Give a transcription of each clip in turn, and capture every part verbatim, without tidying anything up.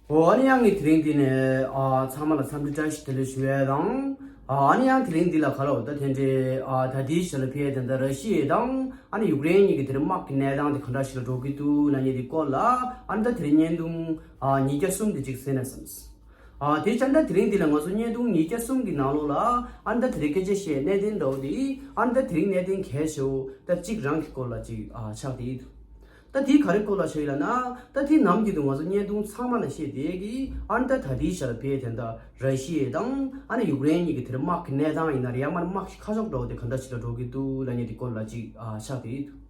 ཨོ་ཨ་ནི་ཡང་ངས་དེ་རིང་འདི་ནས་ཨ་ཚང་མ་ལ་འཚམས་འདྲི་བཀྲ་ཤིས་བདེ་ལེགས་ཞུ་ཡས་དང་། ཨ་ཨ་ནི་ཡང་དེ་རིང་འདི་ལ་ག་ལ་འོ་ད་དེ་འདྲའི་ཨ་ད་ལྟའི་ཆ་ལ་ཕེ་དེ་འདྲ་ར་ཤི་ཡ་དང་ཨ་ནི་ཡུཀ་རེན་གཉིས་ཀྱི་དེ་རིང་དམག་གི་གནས་སྟངས་དེ་ག་འདྲ་ཞིག་ལ་འགྲོ་གི་འདུག་ལབ་མཁན་དེ་སྐོར་ལ་ཨ་ནི་ད་དེ་རིང་བརྙན་ཐུང་ཨ་ཉིས་བརྒྱ་གསུམ་དེ་ཅིག་གཟིགས་ན་བསམས། ཨ་དེ་བྱས་ན་ད་དེ་རིང་འདི་ལ་ང་ཚོ་བརྙན་ཐུང་ཉིས་བརྒྱ་གསུམ་གྱི་ནང་ལོགས་ལ་ཨ་ནི་ད་དེ་རིང་སྐད་ཆ་བཤད་གནད་དོན་འདྲ་བོ་དེ་ཨ་ནི་ད་དེ་རིང་གནད་དོན་གལ་ཆེ་བོ་ད་གཅིག་རང་གི་སྐོར་ལ་ཅིག་ཨ་ཆགས་བསྡད་ཡོད། ད་དེ་ག་རེ་སྐོར་ལ་ཆགས་ཡོད་ལབ་ན། ད་དེ་ནམ་རྒྱུན་དུ་ང་ཚོ་བརྙན་ཐུང་ཚང་མ་ལ་བཤད་བསྡད་ཀྱི་ཨ་ནི་ད་ད་ལྟའི་ཆར་ཕེ་དེ་འདྲ་ར་ཤི་ཡ་དང་ཨ་ནི་ཡུཀ་རེན་གཉིས་ཀྱི་དེར་དམག་གི་གནས་སྟངས་ཡིན་ན་རེད། ཡང་མིན་ན་དམག་གི་ཁ་ཕྱོགས་འདྲ་བོ་དེ་ག་འདྲ་ཞིག་ལ་འགྲོ་གི་འདུག་ལབ་མཁན་དེ་སྐོར་ལ་ཅིག་ཨ་ཆགས་བསྡད་ཡོད།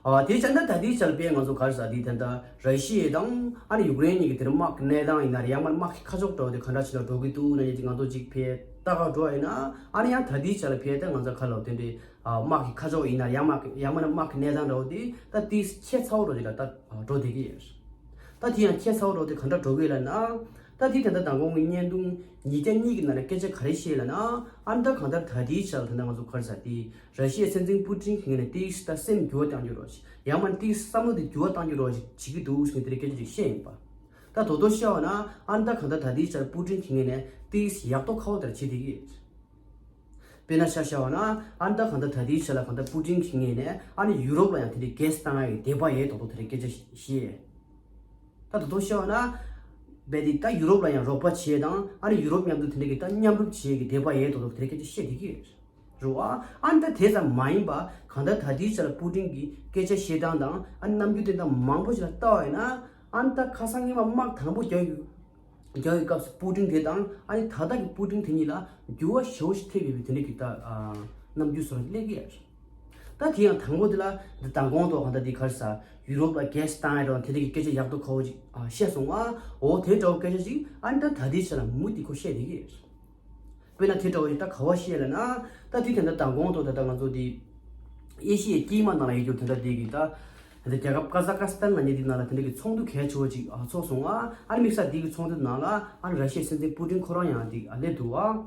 ཨ་དེ་བྱས་ན་ད་ལྟའི་ཆར་ཕེ་ང་ཚོ་ག་རེ་ཟེར་དེ་དེ་འདྲ་ར་ཤི་ཡ་དང་ཨ་ནི་ཡུཀ་རེན་གཉིས་ཀྱི་དེར་དམག་གི་གནས་སྟངས་ཡིན་ན་རེད། ཡང་མིན་ན་དམག་གི་ཁ་ཕྱོགས་འདྲ་བོ་དེ་ག་འདྲ་ཞིག་ལ་འགྲོ་གི་འདུག་ལབ་མཁན་དེ་ང་ཚོ་ཅིག་ཕེ་ལྟ་ག་འགྲོ་བ་ཡིན་ན་ཨ་ནི་ཡང་ད་ལྟའི་ཆར་ཕེ་ད་ང་ཚོ་ག་ལ་འོ་དེ་འདྲའི་ཨ་དམག་གི་ཁ་ཕྱོགས་ཡིན་ན་ཡང་དམག་གི་ཡང་མིན་ན་དམག་གི་གནས་སྟངས་འདྲ་བོ་དེ་ད་ཏིས་ཁྱད་མཚར་བོ་འདྲ་བོ་ཅིག་ལ་ད་འགྲོ་བསྡད་ཀྱི་ཡོད། ད་དེ་ཡང་ཁྱད་མཚར་བོ་འདྲ་བོ་དེ་ག་འདྲ་འགྲོ་གི་ཡོད་ལབ་ན། ད་དེ་ད་ལྟ་མདང་དགོང་གི་བརྙན་ཐུང་ཉིས་བརྒྱ་གཉིས་ཀྱི་ནང་ལ་སྐད་ཆ་ག་རེ་བཤད་ལབ་ན། ཨ་ནི་ད་གང་ལྟར་ད་ལྟའི་ཆར་ད་ལྟ་ང་ཚོ་ག་རེ་ཟེར་དེ་ར་ཤི་ཡའི་སྲིད་འཛིན་པུ་ཏིན་གྱིས་ནས་ཏིས་ད་སེམས་འགྱུར་བ་བཏང་རྒྱུ་རོ་ཞིག་ཡང་མིན་ན་ཏིས་བསམ་བློ་དེ་འགྱུར་བ་བཏང་རྒྱུ་རོ་ཞིག་བྱེད་ཀྱི་འདུག་ཟེར་ནས་དེ་རིང་སྐད་ཆ་ཅིག་བཤད་ཡིན་པ། ད་དོ་དོ་བཤད་པ་ན་ཨ་ནི་ད་གང་ལྟར་ད་ལྟའི་ཆར་པུ་ཏིན་གྱིས་ནས་ཏིས་ཡག་ཏོ་ཁ་བོ་དེར་བྱེད་བསྡད་ཀྱི་ཡོད། དཔེར་ན་ཆ་བཞག་པ་ན་ཨ་ནི་ད་གང་ལྟར་ད་ལྟའི་ཆ་ལ་གང་ལྟར་པུ་ཏིན་གྱི་ངོས་ནས་ཨ་ནི་ཡུ་རོབ་ལ་ཡང་དེ་འདྲའི་གྷེ་སི་བཏང་ཡ་གི་དད་པ་ཡོད་མདོག་མདོག་དེ་འདྲའི་སྐད་ཆ་བཤད། ད་དོ་དོ་བཤད་པ་ན་རྦད་དེ་ད་ཡུ་རོབ་ལ་ཡང་རོགས་པ་བྱེད་དང་ཨ་ནི་ཡུ་རོབ་མཉམ་དུ་དེ་འདྲའི་གི་ད་མཉམ་རུབ་བྱེད་ཡ་གི་དད་པ་ཡོད་མདོག་མདོག་དེ་འདྲའི་སྐད་ཆ་བཤད་བསྡད་ཀྱི་ཡོད་རེད་བ། ཨ་ནི་ད་དེ་ཙམ་མ་ཡིན་པ་གང་ལྟར་ད་ལྟའི་ཆ་ལ་པུ་ཏིན་གྱི་སྐད་ཆ་བཤད་སྟངས་དང་ཨ་ནི་རྣམ་འགྱུར་དེ་དག་མང་པོ་ཞིག་ལ་ལྟ་བ་ཡིན་ན། ཨ་ནི་ད་ཁ་སང་སྔོན་མ་དམག་དང་པོ་རྒྱག་ཡོད། རྒྱག་ཡོད་སྐབས་སུ་པུ་ཏིན་དེ་དང་ཨ་ནི་ད་ལྟ་གི་པུ་ཏིན་དེ་གཉིས་ལ་འགྱུར་བ་ཞེ་པོ་ཞིག་ཐེབས་ཡོད་པའི་དེ་འདྲ་གི་ད་ཨ་རྣམ་འགྱུར་བཟོ་འདྲ་སླེབས་ཀྱི་ཡོད་རེད། ད་དེ་ཡང་དང་པོ་དེ་ལ་འདི་མདང་དགོང་ཐོག་གང་ལྟར་འདི་ག་རེ་ཟེར་ཡུ་རོབ་ལ་གྷེ་སི་བཏང་ཡ་རེད་དེ་འདྲ་གི་སྐད་ཆ་ཡག་ཏོ་ཁ་བོ་ཅིག་ཨ་བཤད་སོང་ཨ། འོ་དེ་འདྲ་བོ་སྐད་ཆ་ཅིག་ཨ་ནི་ད་ད་ལྟའི་ཆ་ལ་མུ་མཐུད་ཁོ་བཤད་བསྡད་ཀྱི་ཡོད་རེད། དཔེར་ན་དེ་འདྲ་བོ་ཞིག་ད་ག་བ་བཤད་ལབ་ན། ད་དེ་དེ་འདྲ་མདང་དགོང་ཐོག་ད་ལྟ་ང་ཚོ་འདི་ཨེ་ཤི་ཡའི་དཀྱིལ་མ་ནང་ལ་ཡོད་རྒྱུ་དེ་འདྲ་འདི་གི་ད། ད་རྒྱལ་ཁབ་ཀ་ཛ་ཀ་སི་ཐན་ལབ་མཁན་འདི་ནང་ལ་དེ་འདྲ་གི་ཚོགས་འདུ་གལ་ཆེ་བོ་ཅིག་ཨ་ཚོགས་སོང་ཨ། ཨ་ནི་དམིགས་བསལ་འདི་གི་ཚོགས་འདུ་ནང་ལ་ཨ་ནི་ར་ཤི་ཡའི་སྲིད་འཛིན་པུ་ཏིན་ཁོ་རང་ཡང་འདི་ཨ་སླེབས་འདུག་ཨ།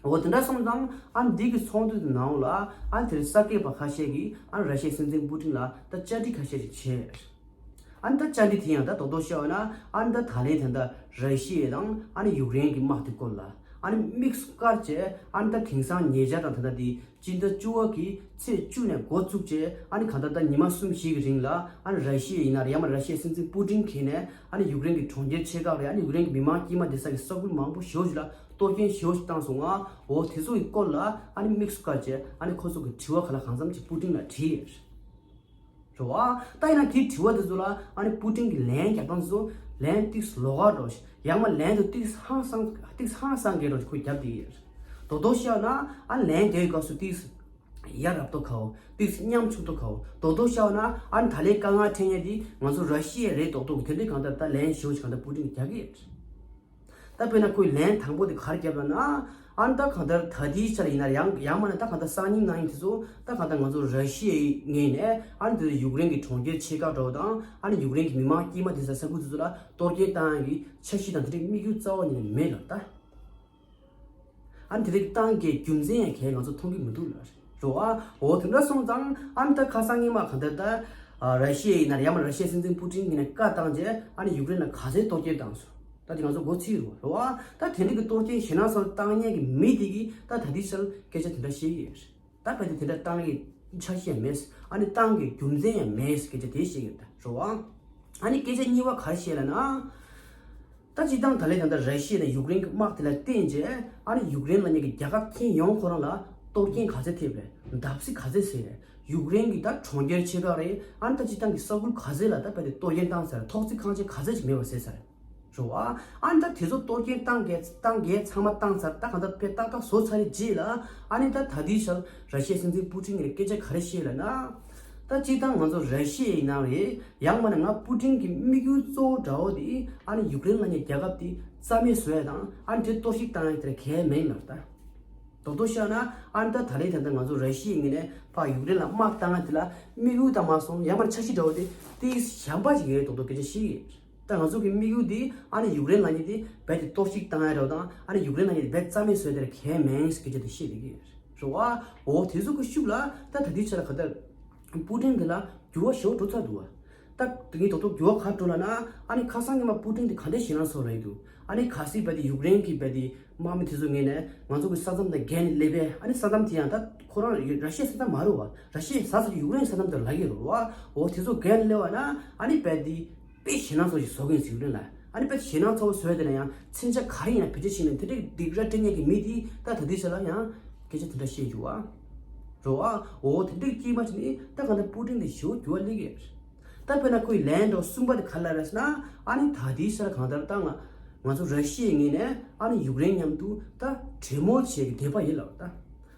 འོ་དེ་འདྲ་སོང་ཙང་ཨ་ནི་འདི་གི་ཚོགས་འདུ་དེ་ནང་ལ་ཨ་ནི་དེར་གསར་སྐྱེས་པ་ཁ་ཤས་ཀྱིས་ཨ་ནི་ར་ཤི་ཡའི་སྲིད་འཛིན་པུ་ཏིན་ལ་ད་བཅར་འདྲི་ཁ་ཤས་ཅིག་བྱས། ཨ་ནི་ད་བཅར་འདྲི་དེ་ཡང་ད་རྡོག་རྡོག་བཤད་པ་ན་ཨ་ནི་ད་ད་ལན་དེ་འདྲ་ར་ཤི་ཡ་དང་ཨ་ནི་ཡུཀ་རེན་གྱི་དམག་དེ་སྐོར་ལ་ཨ་ནི་དམིགས་སུ་བཀར་བྱས་ཨ་ནི་ད་དེང་སང་ཉེ་ཆར་དང་དེ་འདྲ་དེ་སྤྱི་ཟླ་བཅུ་པ་གི་ཚེས་བཅུ་ནས་འགོ་བཙུགས་བྱས་ཨ་ནི་གང་ལྟར་ད་ཉི་མ་གསུམ་བཞི་གི་རིང་ལ་ཨ་ནི་ར་ཤི་ཡ་ཡིན་ན་རེད་ཡང་མིན་ན་ར་ཤི་ཡའི་སྲིད་འཛིན་པུ་ཏིན་གྱིས་ནས་ཨ་ནི་ཡུཀ་རེན་གྱི་གྲོང་ཁྱེར་ཆེ་ཁག་རེད་ཨ་ནི་ཡུཀ་རེན་གྱི་མི་མང་དཀྱུས་མ་དེ་ས་གི་ས་ཁུལ་མང་པོ་ཞེ་པོ་ཅིག་ལ་གཏོར་སྐྱོན་ཞེ་པོ་ཅིག་བཏང་སོང་ཨ། འོ་དེ་ཚོ་གི་སྐོར་ལ་ཨ་ནི་དམིགས་སུ་བཀར་བྱས་ཨ་ནི་ཁོ་ཚོ་གི་དྲི་བ་ག་ལ་གང་འཚམ་ཅིག་པུ་ཏིན་ལ་དྲིས། རེད་བ། ད་ཡིན་ན་དེའི་དྲི་བ་དེ་ཚོ་ལ་ཨ་ནི་པུ་ཏིན་གྱི་ལན་རྒྱག་སྟངས་དེ་ཚོ་ལན་ཏིག་ལོགས་ཀ་འདྲ་ཞིག་ཡང་མིན་ན་ལན་དེ་ཏིག་ཧང་སང་ཏིག་ཧང་སང་གི་འདྲ་ཞིག་ཁོས་རྒྱབ་བསྡད་ཡོད། རྡོག་རྡོག་བཤད་ན་ཨ་ནི་ལན་རྒྱག་ཡོད་སྐབས་སུ་ཏིག་ཡ་རབས་ཏོ་ཁའོ་ཏིག་ཉམ་ཆུང་ཏོ་ཁའོ་རྡོག་རྡོག་བཤད་ན་ཨ་ནི་ད་ལན་དཀའ་ངལ་འཕྲད་མཁན་དེ་ང་ཚོ་ར་ཤི་ཡ་རེད་མདོག་མདོག་གི་དེ་འདྲའི་གང་ལྟར་ད་ལན་ཞེ་པོ་ཞིག་གང་ལྟར་པུ་ཏིན་གྱིས་རྒྱག་གི་ཡོད། ད་དཔེར་ན་ཁོས་ལན་དང་པོ་དེ་ག་རེ་བརྒྱབ་ལབ་ན། ཨ་ནི་ད་གང་ལྟར་ད་ལྟའི་ཆ་ལ་ཡིན་ན་ཡང་ཡང་མིན་ན་ད་གང་ལྟར་སང་ཉིན་གནངས་ཉིན་དེ་ཚོ་ད་གང་ལྟར་ང་ཚོ་ར་ཤི་ཡའི་ངོས་ནས་ཨ་ནི་དེ་ཚོ་ཡུཀ་རེན་གྱི་གྲོང་ཁྱེར་ཆེ་ཁག་འདྲ་བོ་དང་ཨ་ནི་ཡུཀ་རེན་གྱི་མི་མང་དཀྱུས་མ་དེ་ཚོ་ས་ཁུལ་དེ་ཚོ་ལ་གཏོར་སྐྱོན་བཏང་ཡག་གི་འཆར་གཞི་དང་དེ་འདྲའི་དམིགས་ཡུལ་རྩ་བ་ཉིད་ནས་མེད་ལབ་ད། ཨ་ནི་དེ་རིགས་བཏང་གི་རྒྱུ་མཚན་ཡང་གལ་ང་ཚོ་མཐོང་གི་མི་འདུག་ལ་རེད་བ། འོ་དེ་འདྲ་སོང་ཙང་ཨ་ནི་ད་ཁ་སང་སྔོན་མ་གང་ལྟར་ད་ཨ་ར་ཤི་ཡ་ཡིན་ན་རེད་ཡང་མིན་ན་ར་ཤི་ཡའི་སྲིད་འཛིན་པུ་ཏིན་གྱིས་ནས་བཀའ་བཏང་རྗེས་ཨ་ནི་ཡུཀ་རེན་ལ་ག་ཚད་གཏོར་སྐྱོན་བཏང་སོང་། ད་དེ་ང་ཚོ་མགོ་ཚོས་རེད་བ། རེད་བ། ད་དེ་འདྲ་གི་གཏོར་སྐྱོན་ཞེད་སྣང་ཚ་པོ་བཏང་མཁན་གྱི་མི་དེ་གིས་ད་ད་ལྟའི་ཆར་སྐད་ཆ་དེ་འདྲ་བཤད་ཀྱི་ཡོད་རེད། ད་གལ་ཏེ་དེ་འདྲ་བཏང་གི་འཆར་གཞི་ཡང་མེད། ཨ་ནི་བཏང་གི་རྒྱུ་མཚན་ཡང་མེད་སྐད་ཆ་དེ་བཤད་ཀྱི་ཡོད་ད་རེད་བ། ཨ་ནི་སྐད་ཆ་གཉིས་པ་ག་རེ་བཤད་ལབ་ན། ད་སྤྱིར་བཏང་ད་ལན་ད་ལྟ་ར་ཤི་ཡ་དང་ཡུཀ་རེན་གྱི་དམག་དེ་ལ་བརྟེན་རྗེས་ཨ་ནི་ཡུཀ་རེན་ལབ་མཁན་གྱི་རྒྱལ་ཁབ་ཁྱོན་ཡོངས་ཁོ་རང་ལ་གཏོར་སྐྱོན་ག་ཚད་ཐེབས་རེད། བརྡབ་གསིག་ག་ཚད་བཟོས་རེད། ཡུཀ་རེན་གྱི་ད་གྲོང་ཁྱེར་ཆེ་ཁག་རེད། ཨ་ནི་ད་སྤྱིར་བཏང་གི་ས་ཁུལ་ག་ཚད་ལ་ད་རྦད་དེ་གཏོར་སྐྱོན་བཏང་ཚར་རེད། ཐོག་བརྩེགས་ཁང་ཆེན་ག་ཚད་ཅིག་མེད་པ་བཟོས་ཚར་རེད། རེད་བ། ཨ་ནི་ད་དེ་ཚོ་གཏོར་སྐྱོན་བཏང་གས་བཏང་གས་ཚང་མ་བཏང་ཚར། ད་གང་ལྟར་དཔེ་ཏག་ཏག་བཟོ་ཚར་རེད་རྗེས་ལ་ཨ་ནི་ད་ད་ལྟའི་ཆར་ར་ཤི་ཡའི་སྲིད་འཛིན་པུ་ཏིན་གྱིས་སྐད་ཆ་ག་རེ་བཤད་ལབ་ན། ད་སྤྱིར་བཏང་ང་ཚོ་ར་ཤི་ཡ་ཡིན་ན་རེད་ཡང་མིན་ན་ང་པུ་ཏིན་གྱི་དམིགས་ཡུལ་གཙོ་བོ་འདྲ་བོ་དེ་ཨ་ནི་ཡུཀ་རེན་ལབ་མཁན་རྒྱལ་ཁབ་དེ་རྩ་མེད་བཟོ་ཡ་དང་ཨ་ནི་དེ་གཏོར་བཤིག་བཏང་ཡ་དེ་ལ་གལ་མེད་ནར་ད། རྡོག་རྡོག་བཤད་ན་ཨ་ནི་ད་ད་ལན་ད་ལྟ་ང་ཚོ་ར་ཤི་ཡའི་ངོས་ནས་ཕར་ཡུཀ་རེན་ལ་དམག་བཏང་ཡ་དེ་ལ་དམིགས་ཡུལ་དང་མ་སོང་ཡང་མིན་ན་འཆར་གཞི་འདྲ་བོ་དེ་ཏིག་གཞན་པ་ཞིག་ཡོད་མདོག་མདོག་སྐད་ཆ་བཤད་ཀྱི་ཡོད། ད་ང་ཚོ་གི་དམིགས་ཡུལ་འདི་ཨ་ནི་ཡུཀ་རེན་ལབ་མཁན་དེ་རྦད་དེ་གཏོར་བཤིག་བཏང་ཡ་འདྲ་བོ་དང་ཨ་ནི་ཡུཀ་རེན་ལབ་མཁན་དེ་རྦད་རྩ་མེད་བཟོ་ཡ་དེ་ལ་གལ་མེད་སྐད་ཆ་དེ་བཤད་བསྡད་ཀྱི་ཡོད་རེད་བ། འོ་དེ་ཚོ་གི་ཤུགས་ལ་ད་ད་ལྟའི་ཆ་ལ་ག་ད་པུ་ཏིན་དེ་ལ་འགྱུར་བ་ཞེ་པོ་འགྲོ་ཚར་འདུག་བ། ད་དེ་གི་ཐོག་ཐོག་འགྱུར་བ་ག་འགྲོ་ལབ་ན། ཨ་ནི་ཁ་སང་ཉི་མ་པུ་ཏིན་དེ་ག་འདྲ་ཞེད་སྣང་ཚ་པོ་རེད་འདུག་ཨ་ནི་གལ་སྲིད་བས་དེ་ཡུཀ་རེན་གྱི་བས་དེ་དམག་མི་དེ་ཚོ་ངོས་ནས་ང་ཚོ་གི་ས་མཚམས་དང་བརྒལ་ནས་སླེབས་པས། ཨ་ནི་ས་མཚམས་དེ་ཡང་ད་ཁོ་རང་ར་ཤི་ཡའི་ས་མཚམས་མ་རེད་བ། ར་ཤི་ཡའི་ས་ས་ཀྱི་ཡུཀ་རེན་ས་མཚམས་དེ་ལབ་ཀྱི་རེད་བ། འོ་དེ་ཚོ་བརྒལ་ནས་སླེབས་པ་ན། ཨ་ནི་བས་དེ་དཔེ་ཞེད་སྣང་ཚ་པོ་ཞིག་བཟོ་གི་ཡིན་ཟེར། ཡུཀ་རེན་ལ། ཨ་ནི་དཔེ་ཞེད་སྣང་ཚ་པོ་བཟོས་དེ་ན་ཡང་ཚིག་ཆ་ག་རེ་ཡིན་ན་བེད་སྤྱོད་བྱས་ནས། དེ་འདྲའི་སྡིགས་ར་སྤྲད་མཁན་གྱི་མི་དེ་ད་ད་ལྟའི་ཆ་ལ་ཡང་སྐད་ཆ་དེ་འདྲ་བཤད་རྒྱུ་བ་རེད་བ། འོ་དེ་འདྲའི་དཀྱིལ་མ་ཅིག་ནས་ད་གང་ལྟར་པུ་ཏིན་དེ་ཞེ་པོ་འགྱུར་བ་སླེབས་ཀྱི་ཡོད་རེད། ད་དཔེར་ན་ཁོའི་ལན་འདྲ་པོ་གསུམ་པ་དེ་ག་རེ་ལབ་རེད་ཟེར་ན། ཨ་ནི་ད་ལྟའི་ཆར་གང་ལྟར་ད་ང་ང་ཚོ་ར་ཤི་ཡའི་ངོས་ནས་ཨ་ནི་ཡུཀ་རེན་མཉམ་དུ་ད་གྲོས་མོལ་བྱེད་ཀྱི་འདོད་པ་ཡོད་ལབ་ད།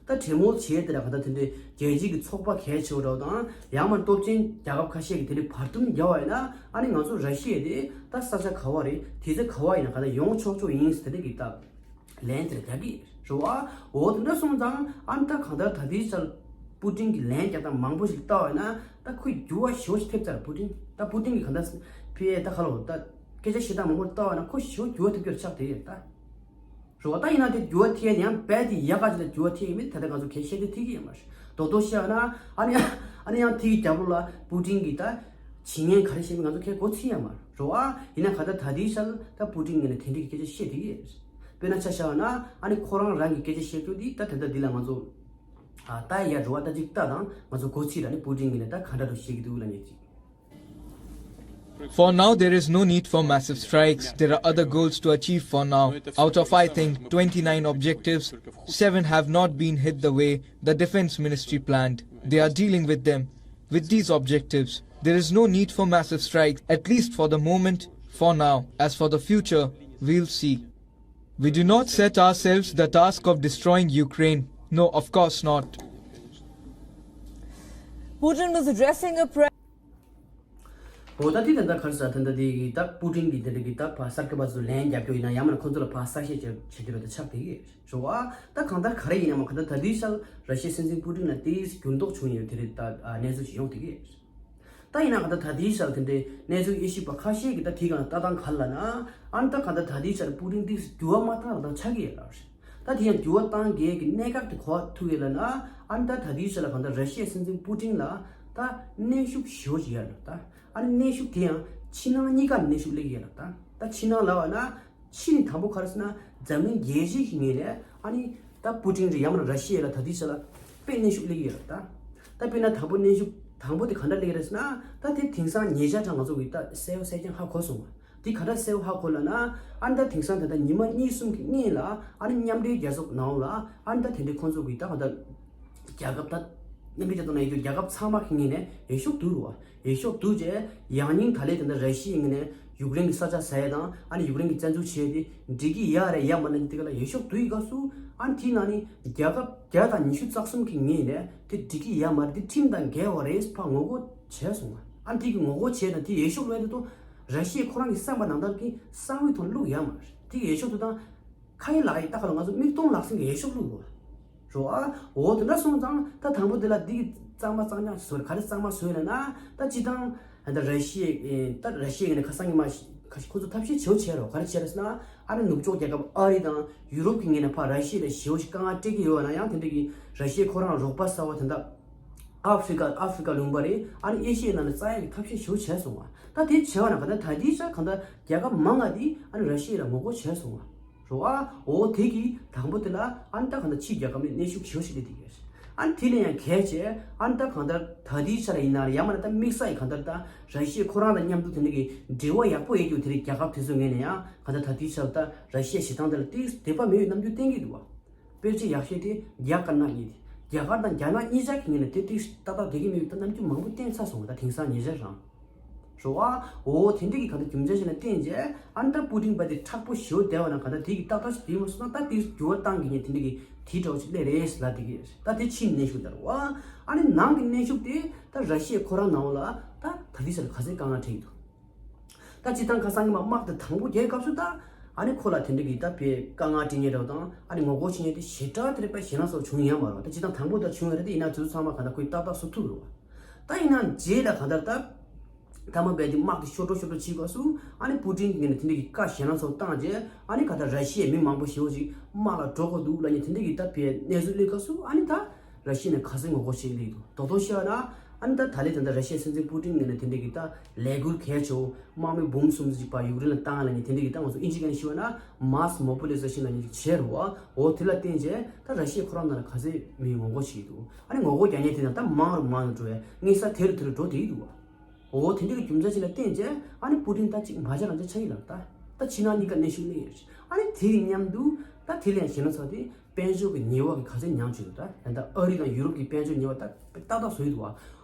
ད་གྲོས་མོལ་བྱེད་དེ་ལ་གང་ལྟར་དེ་འདྲའི་རྒྱལ་སྤྱིའི་གི་ཚོགས་པ་གལ་ཆེ་བ་འདྲ་པོ་དང་། ཡང་མིན་སྟོབས་ཆེན་རྒྱལ་ཁབ་ཁ་ཤས་ཀྱིས་དེ་འདྲའི་བར་འདུམ་བརྒྱབ་པ་ཡིན་ན། ཨ་ནི་ང་ཚོ་ར་ཤི་ཡ་དེ་ད་ས་ཆ་ག་པར་རེད། དུས་ཚོད་ག་པར་ཡིན་ན་གང་ལྟར་ཡོང་ཆོག་ཆོག་ཡིན་ཟེར་དེ་འདྲའི་གི་ད་ལན་དེ་རྒྱག་གི་རེད་བ། འོ་དེ་འདྲ་སོང་ཙང་ཨ་ནི་ད་གང་ལྟར་ད་ལྟའི་ཆར་པུ་ཏིན་གྱི་ལན་རྒྱག་སྟངས་མང་པོ་ཞིག་ལྟ་བ་ཡིན་ན། ད་ཁོས་འགྱུར་བ་ཞེ་པོ་ཞིག་ཐེབས་ཚར། པུ་ཏིན། ད་པུ་ཏིན་གྱི་གང་ལྟར་ཕི་ཨེ་ད་ག་ལོ་ད་སྐད་ཆ་བཤད་སྟངས་མང་པོ་ལྟ་བ་ཡིན་ན་ཁོ་ཞེ་པོ་འགྱུར་བ་ཐེབས་རྒྱུ་ཆགས་བསྡད་ཡོད་ད། རེད་བ། ད་ཡིན་ན་དེ་འགྱུར་བ་ཐེབས་ཡང་རྦད་དེ་ཡག་ག་ཅིག་ལ་འགྱུར་བ་ཐེབས་ཡོད་མེད་ད་ལྟ་ང་ཚོ་གས་ཤེས་བདེ་ཐེབས་ཀྱི་ཡོད་མ་རེད། རྡོག་རྡོག་བཤད་ན་ཨ་ནི་ཨ་ནི་ཡང་དེའི་རྒྱབ་ལོགས་ལ་པུ་ཏིན་གྱིས་ད་བྱེད་ཉེན་ག་རེ་བྱེད་མིན་ང་ཚོ་གས་མགོ་ཚོད་ཡོད་མ་རེད། རེད་བ། ཡིན་ན་ག་ད་ད་ལྟའི་ཆར་ད་པུ་ཏིན་ངོས་ནས་དེ་འདྲའི་སྐད་ཆ་བཤད་བསྡད་ཀྱི་ཡོད་རེད། དཔེར་ན་ཆ་བཞག་ན་ཨ་ནི་ཁོ་རང་རང་གི་སྐད་ཆ་བཤད་རྒྱུ་དེ་ད་དེ་འདྲ་འདི་ལ་ང་ཚོ་ཨ་ད་ཡ་རེད་བ། ད་ཅིག་ལྟ་དང་། ང་ཚོ་མགོ་ཚོད་ར། ཨ་ནི་པུ་ཏིན་ངོས་ནས་ད་ག་འདྲ་འདྲ་བཤད་ཀྱི་འདུག་ལབ་མཁན་ཅིག For now, there is no need for massive strikes. There are other goals to achieve for now. Out of, I think, twenty-nine objectives, seven have not been hit the way the Defense Ministry planned. They are dealing with them, with these objectives. There is no need for massive strikes, at least for the moment, for now. As for the future, we'll see. We do not set ourselves the task of destroying Ukraine. No, of course not. Putin was addressing a press. འོ་ད་དེ་ད་ལྟ་ག་རེ་ཟེར། ད་ལྟ་དེ་གི་ད་པུ་ཏིན་གྱིས་དེ་འདྲ་གི་ད་ཕར་སར་ཀི་པ་ཚོ་ལན་རྒྱབ་རྒྱུ་ཡིན་ན། ཡང་མིན་ན་ཁོ་ཚོ་ལ་ཕར་གསལ་བཤད་བྱེད་བྱེད་རྒྱུ་རེད། ད་ཆགས་བསྡད་ཀྱི་རེད། རེད་བ། ད་གང་ལྟར་ག་རེ་ཡིན་ན་མ་ག་ད་ད་ལྟའི་ཆར་ར་ཤི་ཡའི་སྲིད་འཛིན་པུ་ཏིན་ལ་དེའི་འགྱུར་ལྡོག་བྱུང་ཡོད་དེ་རེད། ད་གནས་ཚུལ་ཞིག་ཡོང་བསྡད་ཀྱི་རེད། ད་ཡིན་ན་ག་ད་ད་ལྟའི་ཆར་དེ་འདྲའི་གནས་ཚུལ་དབྱེ་ཞིབ་པ་ཁ་ཤས་ཀྱིས་ད་དེའི་སྒང་ལ་ལྟ་སྟངས་ག་རེ་ལབ་ན། ཨ་ནི་ད་ག་ད་ད་ལྟའི་ཆར་པུ་ཏིན་དེ་འགྱུར་བ་མ་བཏང་རང་ད་ཆགས་ཀྱི་ཡོད་ལབ་རེད། ད་དེ་ཡང་འགྱུར་བ་བཏང་གལ་གྱི་གནད་འགག་དེ་ག་པར་ཐུག་ཡོད་ལབ་ན། ཨ་ནི་ད་ད་ལྟའི་ཆར་ལ་གང་ལྟར་ར་ཤི་ཡའི་སྲིད་འཛིན་པུ་ཏིན་ལ་ད་གནོན་ཤུགས་ཞེ་པོ་ཅིག་ཡོད་ལབ། ད་ཨ་ནི་གནོན་ཤུགས་དེ་ཡང་ཕྱི་ནང་གཉིས་ཀར་གནོན་ཤུགས་སླེབས་ཀྱི་ཡོད་ལབ། ད་ད་ཕྱི་ནང་ལབ་པ་ན། ཕྱི་ནས་དང་པོ་ག་རེ་ཟེར་ན། འཛམ་གླིང་རྒྱལ་སྤྱི་གི་ངོས་ནས་ཨ་ནི་ད་པུ་ཏིན་རེད། ཡང་མིན་ན་ར་ཤི་ཡ་ལ་ད་ལྟའི་ཆར་ལ་དཔེ་གནོན་ཤུགས་སླེབས་ཀྱི་ཡོད་ལབ། ད་ད་དཔེར་ན་དང་པོ་གནོན་ཤུགས་དང་པོ་དེ་ག་འདྲ་སླེབས་ཀྱི་རེད་ཟེར་ན། ད་དེ་དེང་སང་ཉེ་ཆར་ད་ང་ཚོ་གིས་ད་གསལ་པོ་གསལ་རྐྱང་ཧ་གོ་སོང་བ། དེ་ག་འདྲ་གསལ་པོ་ཧ་གོ་ལབ་ན། ཨ་ནི་ད་དེང་སང་ད་ལྟ་ཉི་མ་གཉིས་གསུམ་གྱི་སྔོན་ལ་ཨ་ནི་མཉམ་འབྲེལ་རྒྱལ་ཚོགས་ནང་ལ་ཨ་ནི་ད་དེ་འདྲའི་ཁོང་ཚོ་གིས་ད་ག་ད་རྒྱལ་ཁབ་ད་མཉམ་འབྲེལ་རྒྱལ་ཚོགས་ནང་ཡོད་རྒྱུ་རྒྱལ་ཁབ་ཚང་མ་གི་ངོས་ནས་འོས་ཤོག་བསྡུས་རེད་བ། འོས་ཤོག་བསྡུས་རྗེས་ཡང་སྙིང་ད་ལན་དེ་འདྲ་ར་ཤི་ཡའི་ངོས་ནས་ཡུཀ་རེན་གྱི་ས་ཆ་ཟ་ཡ་དང་། ཨ་ནི་ཡུཀ་རེན་གྱི་བཙན་འཛུལ་བྱས་ཏེ་འགྲིག་གི་ཡོད་རེད་ཡ་མ་རེད་དེ་ག་ལ་འོས་ཤོག་བསྡུས་ཡི་སྐབས་སུ། ཨ་ནི་དེའི་ནང་ནས་རྒྱལ་ཁབ་བརྒྱ་དང་ཉི་ཤུ་རྩ་གསུམ་གྱི་ངོས་ནས་དེ་འགྲིག་གི་ཡོད་མ་རེད། དེ་ཁྲིམས་དང་འགལ་བ་རེད་ཕར་ངོ་རྒོལ་བྱས་སོང་བ། ཨ་ནི་དེ་གི་ངོ་རྒོལ་བྱས་དང་དེ་འོས་ཤོག་བླུགས་དུས་ར་ཤི་ཡས་ཁོ་རང་གི་བསམ་པ་ནང་ལྟར་གྱི་གསང་བའི་ཐོག་བླུགས་ཡོད་མ་རེད། དེ་གི་འོས་ཤོག་དེ་དང་ཁ་ཡི་ལག་ཡི་ད་ག་ལ་ང་ཚོ་མིག་མཐོང་ལག་ཟིན་གྱི་འོས་ཤོག་བླུགས་དགོས། རོ་ཨ། འོ་དེ་འདྲ་སོང་ཙང་ད་དང་པོ་དེ་ལ་འདི་གི་གཙང་མ་གཙང་རྐྱང་བཟོས། ག་རེ་གཙང་མ་བཟོས་ལབ་ན། ད་སྤྱི་བཏང་ད་ར་ཤི་ཡ་ད་ར་ཤི་ཡའི་ངོས་ནས་ཁ་སང་ཉི་མ་ཁ་ཤས་ཁོ་ཚོ་ཐབས་ཤེས་བྱེད་བྱས་རོ། ག་རེ་བྱས་རེད་ཟེར་ན། ཨ་རི་ནུབ་ཕྱོགས་རྒྱལ་ཁབ་ཨ་རི་དང་ཡུ་རོབ་ཀྱི་ངོས་ནས་ཕར་ར་ཤི་ཡ་ལ་ཞེ་པོ་ཞིག་དཀའ་ངལ་སྤྲད་ཀྱི་ཡོད་ན་ཡང་། དེ་འདྲ་གི་ར་ཤི་ཡ་ཁོ་རང་རོགས་པ་གསར་པ་དེ་འདྲ་ཨ་ཧྥི་རི་ཀ་ཨ་ཧྥི་རི་ཀ་ལུང་པ་རེད། ཨ་ནི་ཨེ་ཤི་ཡའི་ནང་ནས་རྩ་ཡག་གི་ཐབས་ཤེས་ཞེ་པོ་བྱས་སོང་བ། ད་དེ་བྱས་པ་ན་ག་ད་ད་ལྟའི་ཆར་གང་ལྟར་རྒྱལ་ཁབ་མང་ང་དེ་ཨ་ནི་ར་ཤི་ཡ་ལ་ངོ་རྒོལ་བྱས་སོང་བ། རོ་ཨ། འོ་དེ་གི་དང་པོ་དེ་ལ་ཨ་ནི་ད་གང་ལྟར་ཕྱིའི་རྒྱལ་ཁབ་ནས་གནོན་ཤུགས་ཞེ་པོ་ཞིག་སླེབས་བསྡད་ཀྱི་རེད། ཨ་ནི་དེ་ལས་ཡང་གལ་ཆེ་ཨ་ནི་ད་གང་ལྟར་ད་ལྟའི་ཆར་ཡིན་ན་རེད། ཡང་མིན་ན་ད་དམིགས་བསལ་གྱི་གང་ལྟར་ད་ར་ཤི་ཡ་ཁོ་རང་དང་མཉམ་དུ་དེ་འདྲ་གི་འབྲེལ་བ་ཡག་པོ་ཡོད་རྒྱུ་དེ་རིགས་རྒྱལ་ཁབ་དེ་ཚོའི་ངོས་ནས་ཡང་གང་ལྟར་ད་ལྟའི་ཆར་ད་ར་ཤི་ཡའི་བྱེད་སྟངས་དེ་ལ་ཏོག་ཙམ་དད་པ་མེད་པའི་རྣམ་འགྱུར་བསྟན་གྱི་འདུག་བ། དཔེར་བརྗོད་ཡག་ཤོས་དེ་རྒྱ་དཀར་ནག་གཉིས་དེ། རྒྱ་དཀར་དང་རྒྱ་ནག་གཉིས་ཆ་གི་ངོས་ནས་དེ་ཏོག་ཙམ་ཏག་ཏག་བསྡད་ཀྱི་མེད་པའི་ད་རྣམ་འགྱུར་མང་པོ་བསྟན་ཚར་སོང་བ། ད་དེང་སང་ཉེ་ཆར་རང་། རོ་ཨ། འོ་དེ་འདྲ་གི་ག་ད་རྒྱུ་མཚན་ཞིག་ལ་བརྟེན་བྱས་ཨ་ནི་ད་པུ་ཏིན་པ་དེ་མཁྲེགས་པོ་ཞེ་པོ་བསྡད་པ་ན་ག་ད་དེ་གི་ཏག་ཏག་ཞིག་བསྡད་མ་སོང་ན། ད་དེ་འགྱུར་བ་བཏང་གི་ཉེ་དེ་འདྲ་གི་དེ་འདྲ་བོ་ཞིག་སླེབས་རེད་ཟེར་ལབ་བསྡད་ཀྱི་རེད། ད་དེ་ཕྱིའི་གནོན་ཤུགས་དེ་རེད་བ། ཨ་ནི་ནང་གི་གནོན་ཤུགས་དེ་ད་ར་ཤི་ཡ་ཁོ་རང་ནང་ལ་ད་ད་ལྟའི་ཆར་ག་ཚོད་དཀའ་ངལ་འཕྲད་ཀྱི་འདུག་ད་སྤྱིར་བཏང་ཁ་སང་ཉི་མ་དམག་དེ་དང་པོ་རྒྱག་སྐབས་སུ་ད་ཨ་ནི་ཁོ་ལ་དེ་འདྲ་གི་ད་བའི་དཀའ་ངལ་འཕྲད་མཁན་འདྲ་བོ་དང་། ཨ་ནི་ངོ་རྒོལ་བྱེད་མཁན་དེ་ཞེ་དྲག་དེ་འདྲ་དཔེ་ཞེད་སྣང་ཚ་པོ་བྱུང་ཡོད་མ་རེད་བ། ད་སྤྱིར་བཏང་དང་པོ་ད་བྱུང་ཡོད་རེད་དེ། ཡིན་ན་དུས་ཚང་མ་ག་ད་ཁོས་ཏག་ཏག་བཟོ་ཐུབ་རེད་བ། ད་ཡིན་ན་རྗེས་ལ་ག་ད་ད་ད་མ་བས་དེ་དམག་དེ་ཤོར་འགྲོ་ཤོར་འགྲོ་བྱེད་སྐབས་སུ་ཨ་ནི་པུ་ཏིན་གྱི་ངོས་ནས་དེ་འདྲ་གི་བཀའ་ཞེད་སྣང་ཚ་པོ་བཏང་རྗེས། ཨ་ནི་ག་ད་ར་ཤི་ཡའི་མི་མང་པོ་ཞེ་པོ་ཅིག་དམག་ལ་འགྲོ་དགོས་འདུག་ལབ་མཁན་དེ་འདྲ་གི་ད་བའི་གནས་ཚུལ་སླེབས་སྐབས་སུ་ཨ་ནི་ད་ར་ཤི་ཡ་ནས་ག་ཚོད་ངོ་རྒོལ་བྱེད་ཀྱི་འདུག་རྡོག་རྡོག་བཤད་ན་ ཨ་ནི་ད་ད་ལན་ད་ལྟ་ར་ཤི་ཡའི་སྲིད་འཛིན་པུ་ཏིན་ངོས་ནས་དེ་འདྲ་གི་ད་ལས་འགུལ་གལ་ཆེ་བོ་དམག་མི་འབུམ་གསུམ་ཅིག་ཕར་ཡུཀ་རེན་ལ་བཏང་ལབ་མཁན་དེ་འདྲ་གི་ད་ང་ཚོ་ཨིན་ཇི་སྐད་ནས་ཞུས་པ་ན་mass mobilization ལབ་མཁན་ཅིག་བྱས་རེད་བ། འོ་དེ་ལ་བརྟེན་བྱས་ད་ར་ཤི་ཡ་ཁོ་རང་ནང་ལ་ག་ཚད་མི་ངོ་རྒོལ་བྱེད་ཀྱི་འདུག་ཨ་ནི་ངོ་རྒོལ་རྒྱག་མཁན་དེ་ན་ད་མང་རུ་མང་རུ་འགྲོ་བས་དངོས་ས་དེ་རུ་དེ་རུ་འགྲོ་བསྡད་ཀྱི་འདུག་བ། འོ་དེ་འདྲ་གི་རྒྱུ་མཚན་ཅིག་ལ་བརྟེན་བྱས་ཨ་ནི་པུ་ཏིན་ད་ཅིག་མ་བྱས་རང་བྱས་ཆགས་ཀྱི་ལབ། ད་ད་ཕྱི་ནང་གཉིས་ཀ་གནོན་ཤུགས་སླེབས་ཡོད་རེད། ཨ་ནི་དེ་གི་མཉམ་དུ་ད་དེ་ལ་ཡང་གཞན་ལ་ཚོགས་ཏེ་དཔལ་འབྱོར་གྱི་ཉེས་པ་གི་ག་ཚད་མྱངས་བྱུང་འདུག་ད་ད་ལྟ་ཨ་རི་དང་ཡུ་རོབ་ཀྱི་དཔལ་འབྱོར་ཉེས་པ་ད་ཏག་ཏག་བཟོ་ཡི་འདུག་བ།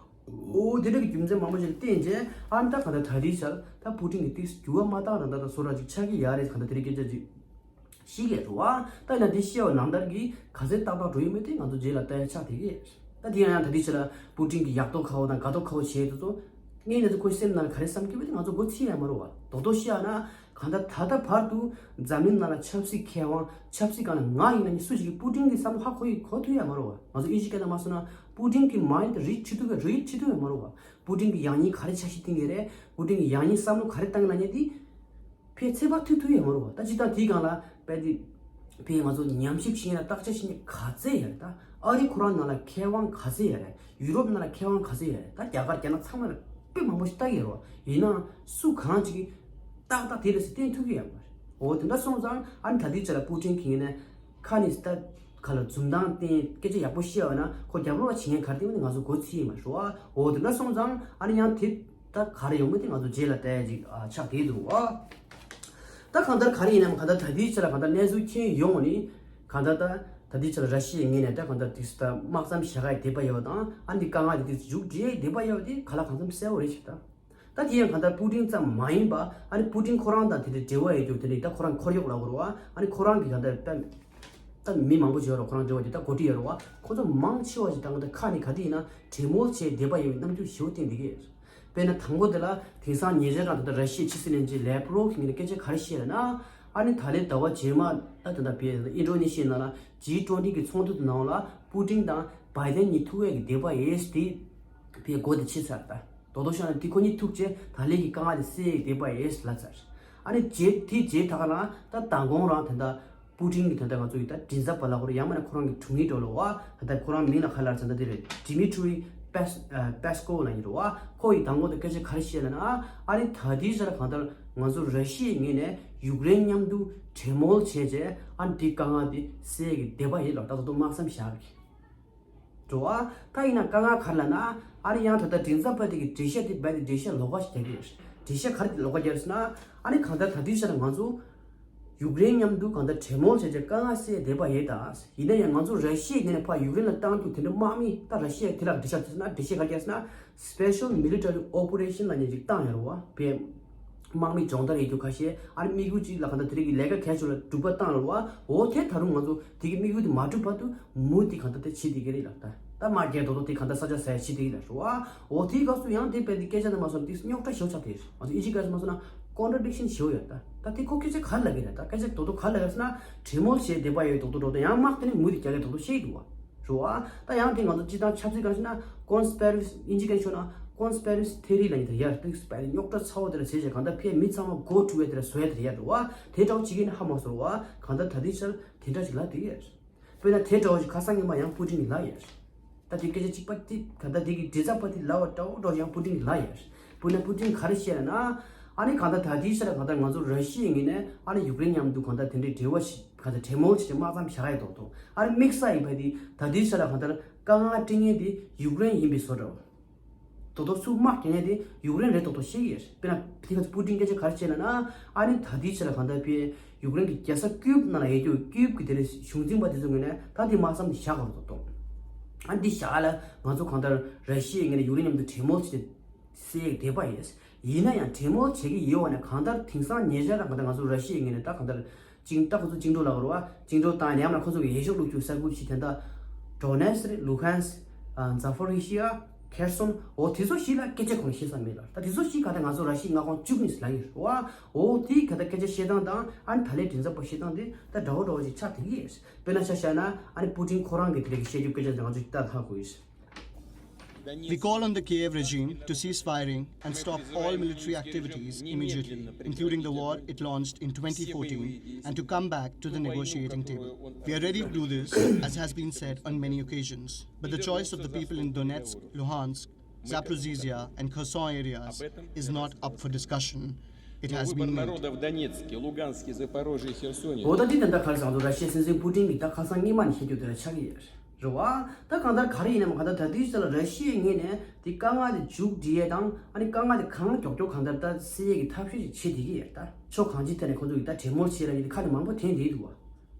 འོ་དེ་འདྲ་གི་རྒྱུ་མཚན་མང་པོ་ཞིག་ལ་བརྟེན་བྱས་ཨ་ནི་ད་ག་ད་ད་ལྟའི་ཆར་ད་པུ་ཏིན་གྱི་ཏིག་འགྱུར་བ་མ་བཏང་རང་ད་ད་བཟོ་འདྲ་ཅིག་ཆགས་ཀྱི་ཡོད་རེད། ག་ད་དེ་འདྲ་སྐད་ཆ་ཅིག་ཤི་གས་རུ་བ། ད་ཡིན་ན་འདི་ཤི་བ་ནང་ལྟར་གྱི་ག་ཚད་ཏག་ཏག་འགྲོ་ཡི་མེད་དེ་ང་ཚོ་རྗེས་ལ་ལྟ་ཡ་ཆགས་བསྡད་ཀྱི་ཡོད། ད་དེ་ཡང་ཡང་ད་ལྟའི་ཆ་ལ་པུ་ཏིན་གྱི་ཡག་ཐོག་ཁ་བོ་དང་དགའ་ཐོག་ཁ་བོ་བྱས་དུས་ཚོ་ངས་ཡིན་ན་ཚོ་ཁོའི་སེམས་ནང་ལ་ག་རེ་བསམ་གྱི་མེད་དེ་ང་ཚོ་མགོ་ཚིག་ཡ་མ་རུ་བ། རྡོག་རྡོག་ཤི་ཡ་ན་གང་ལྟར་ད་ལྟ་བར་དུ་འཛམ་གླིང་ནང་ལ་ཆབ་སྲིད་མཁས་དབང་ཆབ་སྲིད་སྒང་ལ་ང་ཡིན་ན་ནི་སུ་ཞིག་གིས་པུ་ཏིན་གྱི་བསམ་བློ་ཧ་གོ་ཡི་གོ་ཐུབ་ཡ་མ་རུ་བ། ང་ཚོ་ཨིན་ཇི་སྐད་ནང་མ་སོང་ན་པུ་ཏིན་གྱི་mind read བྱེད་ཐུབ་ཡ་read བྱེད་ཐུབ་ཡ་མ་རུ་བ། པུ་ཏིན་གྱི་ཡང་སྙིང་ག་རེ་འཆར་གཞི་བཏིང་གི་རེད། པུ་ཏིན་གྱི་ཡང་སྙིང་བསམ་བློ་ག་རེ་བཏང་གི་ལབ་མཁན་དེ། ཕའི་ཚེ་བ་ཐུག་ཐུག་ཡོད་མ་རུང་བ། ད་ཅི་ལྟར་དེའི་སྒང་ལ་དཔེ་དེ་ཕའི་ང་ཚོ་ཉམས་ཞིབ་བྱེད་ན་བརྟག་དཔྱད་བྱེད་ན་ག་ཚད་ཡོད་རེད། ད་ཨ་རི་ཁོ་རང་ནང་ལ་མཁས་དབང་ག་ཚད་ཡོད་རེད། ཡུ་རོབ་ནང་ལ་མཁས་དབང་ག་ཚད་ཡོད་རེད། ད་རྒྱ་གར་རྒྱ་ནག་ཚང་མ་ལ་དཔེ་མང་པོ་ཞིག་ལྟ་གི་ཡོད་རེད། ཡིན་ནའང་སུ་གང་ཅིག་གིས་ཏག་ཏག་དེ་ལ་སི་བསྟན་ཐུབ་ཀྱི་ཡོད་མ་རེད། འོ་དེ་འདྲ་སོང་ཙང་ཨ་ནི་ད་ལྟའི་ཆ་ལ་པུ་ཏིན་གྱིས་ནས་ཁ་ནས་ད་ཁ་ལ་འཛུམ་མདངས་བསྟན་སྐད་ཆ་ཡག་པོ་བཤད་པ་ན་ཁོ་རྒྱབ་ལོགས་ལ་བྱེད་མཁན་ག་རེ་བསྟན་པ་ནི་ང་ཚོ་མགོ་ཚིག་ཡིན་མ་རེད་བ། འོ་དེ་འདྲ་སོང་ཙང་ཨ་ནི་ཡང་དེ། ད་ག་རེ་ཡོང་མིན་དེ་ང་ཚོ་རྗེས་ལ་བལྟ་ཡ་ཅིག་ཨ་ཆགས་བསྡད་འདུག་ཨ། ད་གང་ལྟར་ག་རེ་ཡིན་ནའང་གང་ལྟར་ད་ལྟའི་ཆ་ལ་གང་ལྟར་གནས་ཚུལ་མཁྱེན་ཡོང་ནི་གང་ལྟར་ད་ད་ལྟའི་ཆ་ལ་ར་ཤི་ཡའི་ངོས་ནས་ད་གང་ལྟར་དེ་ད་དམག་མཚམས་བཞག་ག་ཡི་འདོད་པ་ཡོད་དང་ཨ་འདི་དཀའ་ངལ་དེ་དེ་མཇུག་སྒྲིལ་ཡ་ཡི་འདོད་པ་ཡོད་དེ་ག་ལ་གང་འཚམ་གསལ་བོ་རེད་ཤག་ད་ད་དེ་ཡང་གང་ལྟར་པུ་ཏིན་ཙམ་མ་ཡིན་པ་ཨ་ནི་པུ་ཏིན་ཁོ་རང་དང་དེ་འདྲའི་འབྲེལ་བ་ཡོད་རྒྱུ་དེ་འདྲའི་ད་ཁོ་རང་འཁོར་གཡོག་ལབ་དགོས་རེད་བ། ཨ་ནི་ཁོ་རང་གི་གང་ལྟར་ད་ད་མི་མང་པོ་ཅིག་ཡོད་རེད། ཁོ་རང་འབྲེལ་བ་དེ་ད་འགོ་ཁྲིད་ཡོད་རེད་བ། ཁོ་ཚོ་མང་ཆེ་བ་ཞིག་ད་གང་ལྟར་ཁ་ནས་ག་དུས་ཡིན་ན་གྲོས་མོལ་བྱེད་འདོད་པ་ཡོད་པའི་རྣམ་འགྱུར་ཞེ་པོ་བསྟན་བསྡད་ཀྱི་ཡོད། དཔེར་ན་དང་པོ་དེ་ལ་དེང་སང་ཉེ་ཆར་རང་ད་ལྟ་ར་ཤི་ཡའི་ཕྱི་སྲིད་བློན་ཆེན་ལེབ་རོབ་ཀྱིས་ངས་སྐད་ཆ་ག་རེ་བཤད་ལབ་ན། ཨ་ནི་ད་ལན་ཟླ་བ་རྗེས་མ་ད་ད་ལྟ་བའི་ཨིན་ཌོ་ནེ་ཤི་ཡའི་ནང་ལ་ཇི་ཊུ་ཝེན་ཊི་གི་ཚོགས་འདུ་དེ་ནང་ལ་པུ་ཏིན་དང་བྷའི་ཏན་གཉིས་ཐུག་ཡས་ཀྱི་འདོད་པ་ཡོད་དེ་བའི་སྒོ་དེ་ཕྱེ་ཚར། ད་རྡོག་རྡོག་ཤོད་ན་དེ་ཁོ་གཉིས་ཐུག་རྗེས་ད་ལན་གྱི་དཀའ་ངལ་དེ་སེལ་ཡས་ཀྱི་འདོད་པ་ཡོད་ལབ་ཚར། ཨ་ནི་རྗེས་དེ་རྗེས་ད་ག་ལ་ད་མདང་དགོང་རང་ད་ལྟ། པུ་ཏིན་གྱི་ད་ལྟ་ང་ཚོ་ཡི་ད་མགྲིན་ཚབ་པ་ལབ་དགོས་རེད། ཡང་མིན་ན་ཁོ་རང་གི་དྲུང་ཡིག་འདྲ་ལབ་དགོས་རེད་བ། ད་ལྟ་ཁོ་རང་མིང་ལ་ག་རེ་ལབ་ཟེར་ན་དེ་རེད། ཌི་མི་ཊི་རི་པེ་སི་ཨ་པེ་སི་ཀོབ་ལབ་ཡིན་རེད་བ། ཁོ་ཡིས་དང་པོ་དེ་སྐད་ཆ་ག་རེ་བཤད་ལབ་ན། ཨ་ནི་ད་ལྟའི་ཆར་གང་ལྟར་ང་ཚོ་ར་ཤི་ཡའི་ངོས་ནས་ཡུཀ་རེན་མཉམ་དུ་གྲོས་མོལ་བྱས་རྗེས་ཨ་ནི་འདི་དཀའ་ངལ་འདི་སེལ་གྱི་འདོད་པ་ཡོད་ལབ། ད་ད་དུང་དམག་མཚམས་བཞག་གི། འགྲོ་བ། ད་ཡིན་ན་དཀའ་ངལ་ག་རེ་ལབ་ན། ཨ་ནི་ཡང་ད་ལྟ་མགྲིན་ཚབ་པ་དེ་གིས་འགྲེལ་བཤད་དེ་རྦད་དེ་འགྲེལ་བཤད་ལོགས་ཀ་ཞིག་རྒྱག་གི་ཡོད། འགྲེལ་བཤད་ག་རེ་ལོགས་ཀ་རྒྱག་ཟེར་ན། ཨ་ནི་གང་ལྟར་ད་ལྟའི་ཆར་ང་ཚོ་ཡུཀ་རེན་མཉམ་དུ་གང་ལྟར་གྲོས་མོལ་བྱས་རྗེས་དཀའ་ངལ་སེལ་འདོད་པ་ཡོད་ད། ཡིན་ན་ཡང་ང་ཚོ་ར་ཤི་ཡའི་ངོས་ནས་ཕར་ཡུཀ་རེན་ལ་བཏང་རྒྱུ་དེ་འདྲ་དམག་མི་ད་ར་ཤི་ཡས་དེ་ལ་འགྲེལ་བཤད་ཟེར་ན་འགྲེལ་བཤད་ག་རེ་རྒྱག་ཟེར་ན། Special Military Operation ལབ་མཁན་ཅིག་བཏང་ཡོད་རེད་བ། བས། དམག་མི་སྦྱོང་བརྡར་ཡོད་རྒྱུ་ཁ་ཤས་ཨ་ནི་དམིགས་ཡུལ་གཅིག་ལ་གང་ལྟར་དེ་རིགས་ཀྱི་ལས་ཀ་གལ་ཆེ་ལ་སྒྲུབ་པ་བཏང་ལ་བ། འོ་དེ་ད་རུང་ང་ཚོ་དེ་གི་དམིགས་ཡུལ་དེ་མ་གྲུབ་བར་དུ་མུ་དེ་གང་ལྟར་དེ་བྱེད་བསྡད་ཀྱི་རེད་ལ། ད་ད་དམག་རྒྱག་རྡོག་རྡོག་དེ་གང་ལྟར་ས་ཆ་ཟ་ཡ་བྱེད་བསྡད་ཀྱི་ལ་རེད་བ། འོ་དེའི་སྐབས་སུ་ཡང་དེ་རྦད་དེ་སྐད་ཆ་དེ་མ་སོང་དེ་རྙོག་དྲ་ཞེ་པོ་ཆགས་བསྡད་ཡོད། ང་ཚོ་ཨིན་ཇི་སྐད་ལ་མ་སོང་ན་ཀོན་ཊྲ་ཌིག་ཤན་ཞེ་པོ་ཡོད། ད་ད་དེ་ཁོ་སྐད་ཆ་ག་རེ་ལབ་ཀྱི་རེད། ད་སྐད་ཆ་རྡོག་རྡོག་ག་རེ་ལབ་ཀྱི་རེད་ཟེར་ན་གྲོས་མོལ་བྱེད་བསྡད་པ་ཡོད་རྡོག་རྡོག་རྡོག་རྡོག་ཡང་དམག་དེ་ནི་མུ་དེ་རྒྱག་ཡ་རྡོག་རྡོག་བཤད་ཀྱི་འདུག་བ། རེད་བ། ད་ཡང་དེ་ང་ཚོ་སྤྱིར་བཏང་ཆབ་སྲིད་སྒང་ཞུས་ན་ཀོན་སི་པེ་རེ་སི་ཨིན་ཇི་སྐད་ནས་ཤོད་ན་ཀོན་སི་པེ་རེ་སི་ཐེ་རི་ལབ་མཁན་དེ་ཡར་ཏིག་སི་པེ་རེ་རྙོག་དྲ་ཚ་བོ་དེ་ལ་བྱས་བྱས་གང་ལྟར་ཕའི་མི་ཚང་མ་མགོ་འཁྲུག་པའི་དེ་ལ་བཟོ་ཡ་དེ་ཡར་རེད་བ། དེ་འདྲ་བོ་བྱེད་ཀྱི་ཡིན་ན་ཧ་མ་གོ་རེད་བ། གང་ལྟར་ད་ལྟའི་ཆར་དེ་འདྲ་ཞིག་ལབ་བསྡད་ཡོད། དཔེར་ན་དེ་འདྲ་བོ་ཞིག་ཁ་སང་ཉིན་མ་ཡང་པུ་ཏིན་གྱིས་ལབ་ཡོད། ད་དེ་སྐད་ཆ་གཅིག་པ་དེ་གང་ལྟར་དེ་གི་མགྲིན་ཚབ་པ་དེ་ལབ་པ་འདྲ་བོ་འདྲ་བོ་ཡང་པུ་ཏིན་གྱིས་ལབ་ཡོད། དཔེར་ན་པུ་ཏིན་ག་རེ་བཤད་ལབ་ན། ཨ་ནི་གང་ལྟར་ད་ལྟའི་ཆར་གང་ལྟར་ང་ཚོ་ར་ཤི་ཡའི་ངོས་ནས་ཨ་ནི་ཡུཀ་རེན་མཉམ་དུ་གང་ལྟར་དེ་འདྲའི་འབྲེལ་བ་ཞིག་གང་ལྟར་གྲོས་མོལ་བྱས་ཏེ་དམག་མཚམས་བཞག་ཡ་རྡོག་རྡོག་ཨ་ནི་དམིགས་བསལ་ཡིན་པ་དེ་ད་ལྟའི་ཆར་ལ་གང་ལྟར་དཀའ་ངལ་སྤྲད་མཁན་དེ་ཡུཀ་རེན་ཡིན་པའི་བཟོ་འདྲ་བ། རྡོག་རྡོག་ཚུར་དམག་རྒྱག་མཁན་དེ་ཡུཀ་རེན་རེད་རྡོག་རྡོག་བཤད་ཀྱི་ཡོད། དཔེར་ན་དེ་ག་ཚོད་པུ་ཏིན་སྐད་ཆ་ག་རེ་བཤད་ལབ་ན། ཨ་ནི་ད་ལྟའི་ཆར་ལ་གང་ལྟར་པའི་ཡུཀ་རེན་གྱི་རྒྱལ་ས་ཀིབ་ནང་ལ་ཡོད་རྒྱུ་ཀིབ་ཀྱི་དེ་ནས་གཞུང་འཛིན་པ་དེ་ཚོ་ངོས་ནས་ད་དེ་དམག་མཚམས་དེ་བཞག་དགོས་རེད་རྡོག་རྡོག་ཨ་འདི་བཞག་ལ་ང་ཚོ་གང་ལྟར་ར་ཤི་ཡའི་ངོས་ནས་ཡུཀ་རེན་མཉམ་དུ་གྲོས་མོལ་བྱས་ཏེ། སེལ་བསྡད་པ་ཡིན། ཡིན་ན་ཡང་གྲོས་མོལ་བྱེད་ཀྱི་ཡོད་པ་ནས་གང་ལྟར་དེང་སང་ཉེ་ཆར་ལ་གང་ལྟར་ང་ཚོ་ར་ཤི་ཡའི་ངོས་ནས་ད་གང་ལྟར་བཅིངས་ད་ཁོ་ཚོ་བཅིངས་འགྲོལ་ལ་བར་བ་བཅིངས་འགྲོལ་བཏང་ཡང་ན་ཁོ་ཚོ་གི་འོས་ཤོག་བླུག་རྒྱུ་ས་ཁུལ་ཞིག་དེ་འདྲ་ཌོ་ནེ་སི་རེད། ལུ་ཧན་སི། ཛ་ཕོ་རི་ཤི་ཡ། ཁེར་སོན། འོ་དེ་ཚོ་ཞིག་ལ་སྐད་ཆ་ཁོང་བཤད་ས་མེད་ལ། ད་དེ་ཚོ་ཞིག་ག་ད་ང་ཚོ་ར་ཤི་མངའ་ཁོངས་བཅུ་གཉིས་ལ་ཡོད་རེད་བ། འོ་དེའི་ག་ད་སྐད་ཆ་བཤད་སྟངས་དང་ཨ་ནི་ད་ལན་མགྲིན་ཚབ་པ་བཤད་སྟངས་དེ་ད་འདྲ་བོ་འདྲ་བོ་ཞིག་ཆགས་བསྡད་ཀྱི་ཡོད། དཔེར་ན་ཆ་བཞག་ན་ཨ་ནི་པུ་ཏིན་ཁོ་རང་གི་དེ་རིགས་ཀྱི་བཤད་རྒྱུ་སྐད་ཆ་དེ་ང་ཚོ་ཞིག་ད་ཧ་གོ་ཡོད། We call on the Kiev regime to cease firing and stop all military activities immediately, including the war it launched in twenty fourteen, and to come back to the negotiating table. We are ready to do this, as has been said on many occasions, but the choice of the people in Donetsk, Luhansk, Zaporizhzhia and Kherson areas is not up for discussion. It has been made. Народа в Донецке, Луганске, Запорожье, Херсоне. འོ་ད་འདི་ད་ལྟ་ག་རེ་ཟེར་ང་ཚོ་ར་ཤི་ཡའི་སྲིད་འཛིན་པུ་ཏིན་གྱིས་ད་ཁ་སང་སྔོན་མ་ནས་བཤད་རྒྱུ་དེ་ལ་ཆགས་ཀྱི་ཡོད་རེད་བ། ད་གང་ལྟར་ག་རེ་ཡིན་ནའང་གང་ལྟར་ད་ལྟའི་ཆ་ལ་ར་ཤི་ཡའི་ངོས་ནས་དེ་དཀའ་ངལ་དེ་མཇུག་སྒྲིལ་ཡས་དང་ཨ་ནི་དཀའ་ངལ་དེ་གང་མགྱོགས་མགྱོགས་གང་ལྟར་ད་སེལ་ཡས་ཀྱི་ཐབས་ཤེས་ཅིག་བྱེད་བསྡད་ཀྱི་ཡོད་རེད། ད་ཕྱོགས་གང་ཅིའི་ཐད་ནས་ཁོང་ཚོ་གིས་ད་གྲོས་མོལ་བྱེད་ར་ཡིན་དེ་ཁ་ནས་མང་པོ་དྲན་བསྡད་འདུག་བ།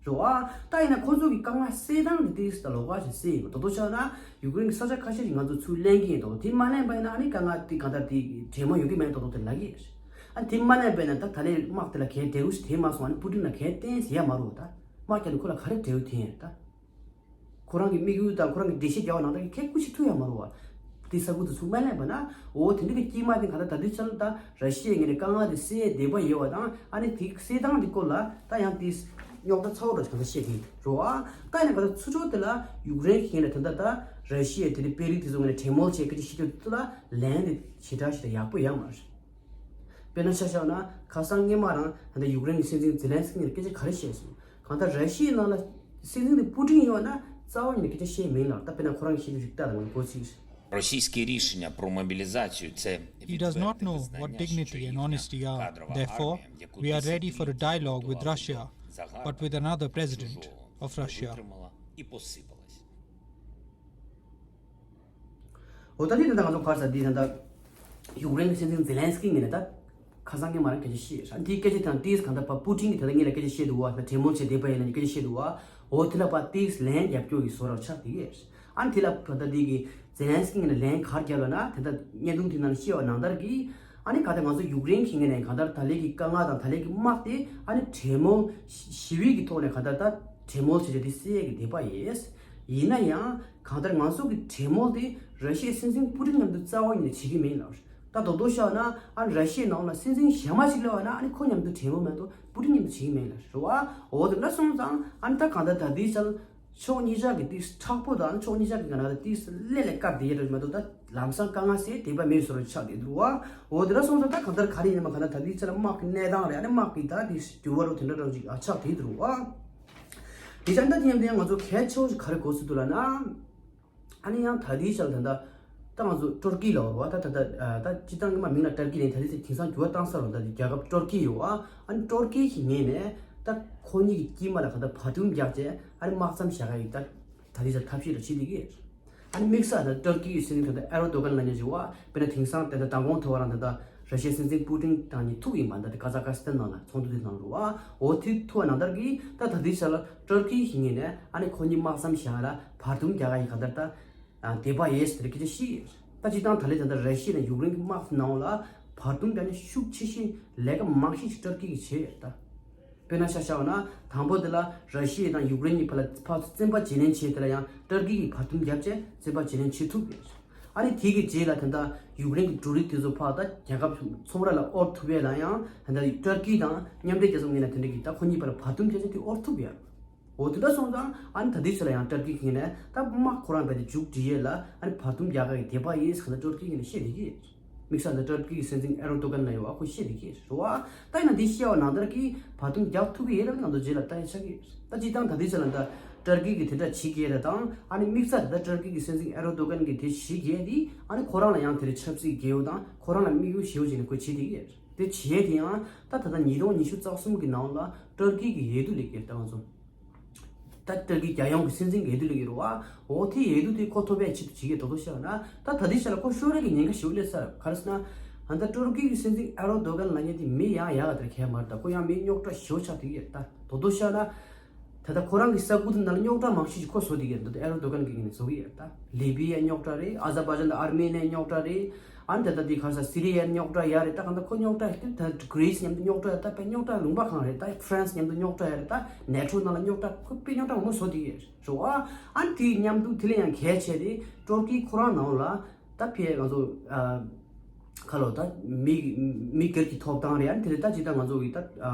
རེད་བ། ད་ཡིན་ན་ཁོ་ཚོ་གི་དཀའ་ངལ་སེལ་སྟངས་དེ་ཏོག་ཙམ་ད་ལོགས་ཀ་ཞིག་སེལ་ཡིན་པ་ད་དོ་ཆགས་ན་ཡུཀ་རེན་གྱི་ས་ཆ་ཁ་ཤས་ཤིག་ང་ཚོ་ཚུར་ལེན་གྱི་ཡིན་ད་དོ་དེ་མ་ལེན་པ་ཡིན་ན་ཨ་ནི་དཀའ་ངལ་དེ་གང་ལྟར་དེ་གྲོས་མོལ་ཡོང་གི་མེད་ད་དོ་དེ་ལབ་ཀྱི་ཡོད་རེད། ཨ་དེ་མ་ལེན་པ་ཡིན་ན་ད་ད་ལན་དམག་དེ་ལ་གས་འབྲས་བུ་ཞིག་དེ་མ་སོང་ཨ་ནི་པུ་ཏིན་ལ་གས་གཏན་ཟེར་ཡ་མ་རེད་བ། ད་དམག་རྒྱག་ནས་ཁོ་ལ་ག་རེ་འབྲས་བུ་འཐེན་ཡོད་ད། ཁོ་རང་གི་དམིགས་ཡུལ་དང་ཁོ་རང་གི་འགྲེལ་བཤད་རྒྱག་པ་ནང་ལྟར་གྱི་ཁས་ཁུ་ཤི་ཐུབ་ཡ་མ་རེད་བ། དེ་ས་ཁུལ་དུ་ཚུགས་མ་ལེན་པ་ན་འོ་དེ་འདྲ་གི་དཀྱིལ་མ་དེ་ག་ད་ད་དུས་ཚོད་ད་ར་ཤི་ཡའི་ངོས་ནས་དཀའ་ངལ་དེ་སེལ་ཡས་འདོད་པ་ཡོད་བ་དང་ཨ་ནི་དེ་སེལ་སྟངས་དེ་སྐོར་ལ་ད་ཡང་དེ་རྙོག་དྲ་ཚ་བོ་འདྲ་གང་ད་བཤད་ཀྱི་རེད་བ། ད་ཡིན་ན་ག་ད་ཚུར་ཕྱོགས་དེ་ལ་ཡུཀ་རེན་གྱི་ངོས་ནས་ད་ད་ད་ར་ཤི་ཡའི་དེ་འདྲ་དཔོན་རིགས་དེ་ཚོ་ངོས་ནས་གྲོས་མོལ་བྱས་སྐད་ཆ་བཤད་དུས་དེ་ལ་ལན་དེ་ཞེ་དྲག་ཞེ་དྲག་ཡག་པོ་ཡོད་མ་རེད། དཔེར་ན་ཆ་བཞག་ན་ཁ་སང་སྔོན་མ་རང་ད་ལྟ་ཡུཀ་རེན་གྱི་སྲིད་འཛིན་ཛེ་ལན་སི་ཀི་ངོས་ནས་སྐད་ཆ་ག་རེ་བཤད་སོང་། གང་ལྟར་ར་ཤི་ཡའི་ནང་ལ་སྲིད་འཛིན་དེ་པུ་ཏིན་ཡོད་ན་རྩ་བ་ཉིད་ནས་སྐད་ཆ་བཤད་མིན་ལ་ད་དཔེར་ན་ཁོ་རང་གི་བཤད་རྒྱུ་ཞིག་ལྟ་དང་ངོ་གོ་ཚིག Российские решения про мобилизацию це He does not know what dignity and honesty are. Therefore, we are ready for a dialogue with Russia, but with another president of Russia. འོ་ད་ནི་ད་ལྟ་ང་ཚོ་ག་རེ་ཟེར་འདི་ད་ལྟ་ཡུཀ་རེན་གྱི་སྲིད་འཛིན་ཛེ་ལན་སི་ཀི་ངོས་ནས་ད་ཁ་སང་ངས་མ་རང་སྐད་ཆ་བཤད་ཤག་འདིའི་སྐད་ཆ་དང་ཏིས་གང་ལྟར་པ་པུ་ཏིན་གྱིས་ད་ལྟ་ངེད་ལ་སྐད་ཆ་བཤད་འདུག་བ། ད་གྲོས་མོལ་བྱས་བསྡད་པ་ཡིན་ལ་ངས་སྐད་ཆ་བཤད་འདུག་བ། འོ་དེ་ལ་པ་ཏིས་ལན་རྒྱབ་སྐྱོར་གྱི་བཟོ་འདྲ་ཆགས་བསྡད་ཡོད། ཨ་ནི་དེ་ལ་ད་ལྟ་འདི་གི་ཛེ་ལན་སི་ཀི་ངོས་ནས་ལན་ག་རེ་བརྒྱབ་ལ་ན་དེ་ལྟ་བརྙན་ཐུང་དེ་ནང་བཤད་པ་ནང་ལྟར་གྱི་ཨ་ནི་ག་ད་ང་ཚོ་ཡུཀ་རེན་གྱི་ངོས་ནས་གང་ལྟར་ད་ལན་གྱི་དཀའ་ངལ་དང་ད་ལན་གྱི་དམག་དེ་ཨ་ནི་གྲོས་མོལ་ཞི་བའི་གི་ཐོག་ནས་གང་ལྟར་ད་གྲོས་མོལ་བྱས་བྱས་དེ་སེལ་ཡས་ཀྱི་འདོད་པ་ཡོད། ཡིན་ན་ཡང་གང་ལྟར་ང་ཚོ་གི་གྲོས་མོལ་དེ་ར་ཤི་ཡའི་སྲིད་འཛིན་པུ་ཏིན་མཉམ་དུ་རྩ་བ་ཉིད་ནས་བྱེད་ཀྱི་མིན་ལ། ད་དོ་དོ་བཞག་ན་ཨ་ནི་ར་ཤི་ཡའི་ནང་ལ་སྲིད་འཛིན་གཞན་མ་ཞིག་སླེབས་པ་ན་ཨ་ནི་ཁོ་མཉམ་དུ་གྲོས་མོལ་མ་གཏོགས་པུ་ཏིན་མཉམ་དུ་བྱེད་ཀྱི་མིན་ལ་རེད་བ། འོ་དེ་འདྲ་སོང་ཙང་ཨ་ནི་ད་གང་ལྟར་ད་ལྟའི་ཆར་ཕྱོགས་གཉིས་ཆ་གི་ཏིས་མཁྲེགས་པོ་དང་ཕྱོགས་གཉིས་ཆ་གི་ག་ན་ད་ཏིས་ཀླད་ལ་བཀར་བསྡད་ཡོད་རེད་མ་གཏོགས་ད་ལམ་སང་དཀའ་ངལ་སེལ་བསྡད་པ་མེད་བཟོ་འདྲ་ཆགས་བསྡད་འདུག་བ། འོ་དེ་འདྲ་སོང་ཙང་ད་གང་ལྟར་ག་རེ་ཡིན་ནའང་གང་ལྟར་ད་ལྟའི་ཆར་དམག་གི་གནས་སྟངས་རེད་ཨ་ནི་དམག་གི་ད་ཏིས་འགྱུར་བ་རོ་དེ་འདྲ་འདྲ་ཅིག་ཨ་ཆགས་བསྡད་འདུག་བ། དེ་ཆ་འདྲ་དེ་མཉམ་དུ་ཡང་ང་ཚོ་གལ་ཆེ་བོ་ཞིག་ག་རེ་གོ་སྲིད་འདུག་ལབ་ན། ཨ་ནི་ཡང་ད་ལྟའི་ཆར་ད་ལྟ་ད་ང་ཚོ་ཏུར་ཀི་ལ་འོར་བ་ད་ད་ད་ད་སྤྱི་བཏང་གི་མ་མིང་ལ་ཏུར་ཀི་ནས་ད་ལྟའི་ཆར་དེང་སང་འགྱུར་བ་བཏང་ས་རུ་ད་རྒྱལ་ཁབ་ཏུར་ཀི་ཡོད་བ། ཨ་ནི་ཏུར་ཀི་གི་ངོས་ནས་ད་ཁོ་གཉིས་ཀྱི་དཀྱིལ་མ་ལ་ག་ད་བར་འདུམ་རྒྱག་བྱས་ཨ་ནི་དམག་མཚམས་བཞག་ཡ་ཡི་ད་ད་ལྟའི་ཆར་ཐབས་ཤེས་ལ་བྱེད་བསྡད་ཀྱི་ཡོད། ཨ་ནི་དམིགས་བསལ་ད་ཏུར་ཀི་གི་སྲིད་འཛིན་ད་ལྟ་ཨེར་རྡོ་གན་ལབ་མཁན་ཞིག་བ་དཔེར་ན་དེང་སང་ད་ལྟ་མདང་དགོང་ཐོས་པ་རང་ད་ལྟ་ར་ཤི་ཡའི་སྲིད་འཛིན་པུ་ཏིན་དང་གཉིས་ཐུག་ཡིན་པ་ད་ལྟ་ཀ་ཛ་ཀ་སི་ཐན་ནང་ལ་ཚོགས་འདུ་དེ་ནང་ལ་བ་འོ་དེ་ཐུག་པ་ནང་ལྟར་གྱི་ད་ད་ལྟའི་ཆར་ལ་ཏུར་ཀི་གི་ངོས་ནས་ཨ་ནི་ཁོ་གཉིས་དམག་མཚམས་བཞག་ལ་བར་འདུམ་རྒྱག་ག་ཡི་ག་ལྟར་ད་དད་པ་ཡོད་ཟེར་སྐད་ཆ་བཤད་ཡོད། ད་སྤྱིར་བཏང་ད་ལྟའི་ད་ལྟ་ར་ཤི་ཡ་དང་ཡུཀ་རེན་གྱི་དམག་ནང་ལ་བར་འདུམ་རྒྱག་ནས་ཤུགས་ཆེ་ཤོས་ལས་ཀ་མང་ཤོས་ཤིག་ཏུར་ཀི་གིས་བྱས་ཡོད་ད། དཔེར་ན་ཆ་བཞག་ན་དང་པོ་དེ་ལ་ར་ཤི་ཡ་དང་ཡུཀ་རེན་གཉིས་བར་ལ་ཕར་ཚུར་བཙན་པ་བརྗེ་ལེན་བྱས་དེ་ལ་ཡང་ཏུར་ཀི་གིས་བར་འདུམ་བརྒྱབ་བྱས་བཙན་པ་བརྗེ་ལེན་བྱེད་ཐུབ་ཡོད། ཨ་ནི་དེ་གི་རྗེས་ལ་ད་ལྟ་ཡུཀ་རེན་གྱི་འབྲུ་རིགས་དེ་ཚོ་ཕར་ད་རྒྱལ་ཁབ་ཚོང་ར་ལ་དབོར་ཐུབ་ཡས་ལ་ཡང་ད་ལྟ་ཏུར་ཀི་དང་མཉམ་འབྲེལ་རྒྱལ་ཚོགས་ངོས་ནས་དེ་འདྲ་གི་ད་ཁོ་གཉིས་བར་ལ་བར་འདུམ་བྱས་ཚེ་དེ་དབོར་ཐུབ་ཡོད། འོ་དེ་འདྲ་སོང་ཙང་ཨ་ནི་ད་ལྟའི་ཆ་ལ་ཡང་ཏུར་ཀི་གི་ངོས་ནས་ད་དམག་ཁོ་རང་བས་དེ་མཇུག་སྒྲིལ་ཡས་ལ་ཨ་ནི་བར་འདུམ་རྒྱག་ག་གི་དད་པ་ཡོད་ཟེར་ག་ད་ཏུར་ཀི་གི་ངོས་ནས་བཤད་བསྡད་ཀྱི་ཡོད། དམིགས་བསལ་ད་ཏུར་ཀི་གི་སྲིད་འཛིན་ཨེར་རྡོ་གན་ལབ་ཡོད་བ་ཁོ་བཤད་བསྡད་ཀྱི་ཡོད་རེད་བ། ད་ཡིན་ན་འདི་བཤད་པ་ནང་ལྟར་གྱི་བར་འདུམ་རྒྱག་ཐུབ་ཀྱི་ཡོད་རེད་ང་ཚོ་རྗེས་ལ་ལྟ་ཡ་ཆགས་ཀྱི་ཡོད། ད་སྤྱིར་བཏང་ད་ལྟའི་ཆ་ལ་ད་ཏུར་ཀི་གི་དེ་འདྲ་བྱེད་ཀྱི་ཡོད་རེད་དང་ཨ་ནི་དམིགས་བསལ་ད་ཏུར་ཀི་གི་སྲིད་འཛིན་ཨེར་རྡོ་གན་གི་དེ་བྱེད་ཀྱི་ཡོད་དེ་ཨ་ནི་ཁོ་རང་ལ་ཡང་དེ་རིང་ཆབ་སྲིད་རྒྱལ་པོ་དང་ཁོ་རང་ལ་དམིགས་ཡུལ་ཞེ་པོ་ཅིག་ནས་ཁོས་བྱེད་བསྡད་ཀྱི་ཡོད་རེད། དེ་བྱེད་དེ་ཡང་ད་ད་ལྟ་ཉིས་སྟོང་ཉི་ཤུ་རྩ་གསུམ་གི་ནང་ལ་ཏུར་ཀི་གི་འོས་བསྡུ་སླེབས་ཀྱི་རེད་ད་ང་ཚོ། ད་ཏུར་ཀི་རྒྱལ་ཡོངས་ཀྱི་སྲིད་འཛིན་འོས་བསྡུ་སླེབས་ཀྱི་རེད་བ། འོ་དེ་འོས་བསྡུ་དེ་ཁོ་ཐོབ་པའི་ཆེད་དུ་བྱེད་ཀྱི་རེད་དོ་བཤད་ན་ད་ད་ལྟའི་ཆ་ལ་ཁོ་ཤོར་རེས་ཀྱི་ཉེན་ཁ་ཞེ་པོ་སླེབས་ཚར་ག་རེ་ཟེར་ན། ད་ལྟ་ཏུར་ཀི་གི་སྲིད་འཛིན་ཨེར་རྡོ་གན་ལབ་མཁན་དེ་མི་ཡག་ཡག་ག་དེར་གལ་མ་རེད་ད་ཁོ་ཡང་མི་རྙོག་དྲ་ཞེ་པོ་ཆགས་བསྡད་ཀྱི་རེད་ད་དོ་དོ་བཤད་ན། ད་ལྟ་ཁོ་རང་གི་ས་ཁུལ་དེ་ནང་ལ་རྙོག་དྲ་མང་ཤོས་ཤིག་ཁོ་བཟོ་བསྡད་ཀྱི་རེད་ད་ཨེར་རྡོ་གན་གྱི་ངོས་ནས་བཟོ་གི་ཡོད་ད། ལི་བི་ཡའི་རྙོག་དྲ་རེད། ཨ་ཛར་བྷ་ཇན་དང་ཨར་མེ་ནི་ཡའི་རྙོག་དྲ་རེད། ཨ་ནི་ད་ལྟ་དེ་ག་རེ་ཟེར་སི་རི་ཡའི་རྙོག་དྲ་ཡ་རེད་ད་གང་ལྟར་ཁོ་རྙོག་དྲ་ཡ་དེ་ད་གྷི་རི་སི་མཉམ་དུ་རྙོག་དྲ་ཡ་ད་དཔེ་རྙོག་དྲ་ལུང་པ་གང་རེད་ད་ཧྥ་རན་སི་མཉམ་དུ་རྙོག་དྲ་ཡ་རེད་ད་ནེ་ཊོ་ནང་ལ་རྙོག་དྲ་ཁོ་དཔེ་རྙོག་དྲ་མང་པོ་བཟོ་བསྡད་ཀྱི་ཡོད་རེད་བ། ཨ་ནི་དེ་མཉམ་དུ་དེ་ལས་ཡང་གལ་ཆེ་དེ་ཏུར་ཀི་ཁོ་རང་ནང་ལ་ད་ཕེ་ང་ཚོ་ཨ། ཁ་ལོ་ད་མི་མི་སྒེར་གྱི་ཐོབ་ཐང་རེད་ཨ་ནི་དེ་རེད་ད་ཅི་ད་ང་ཚོ་གི་ད་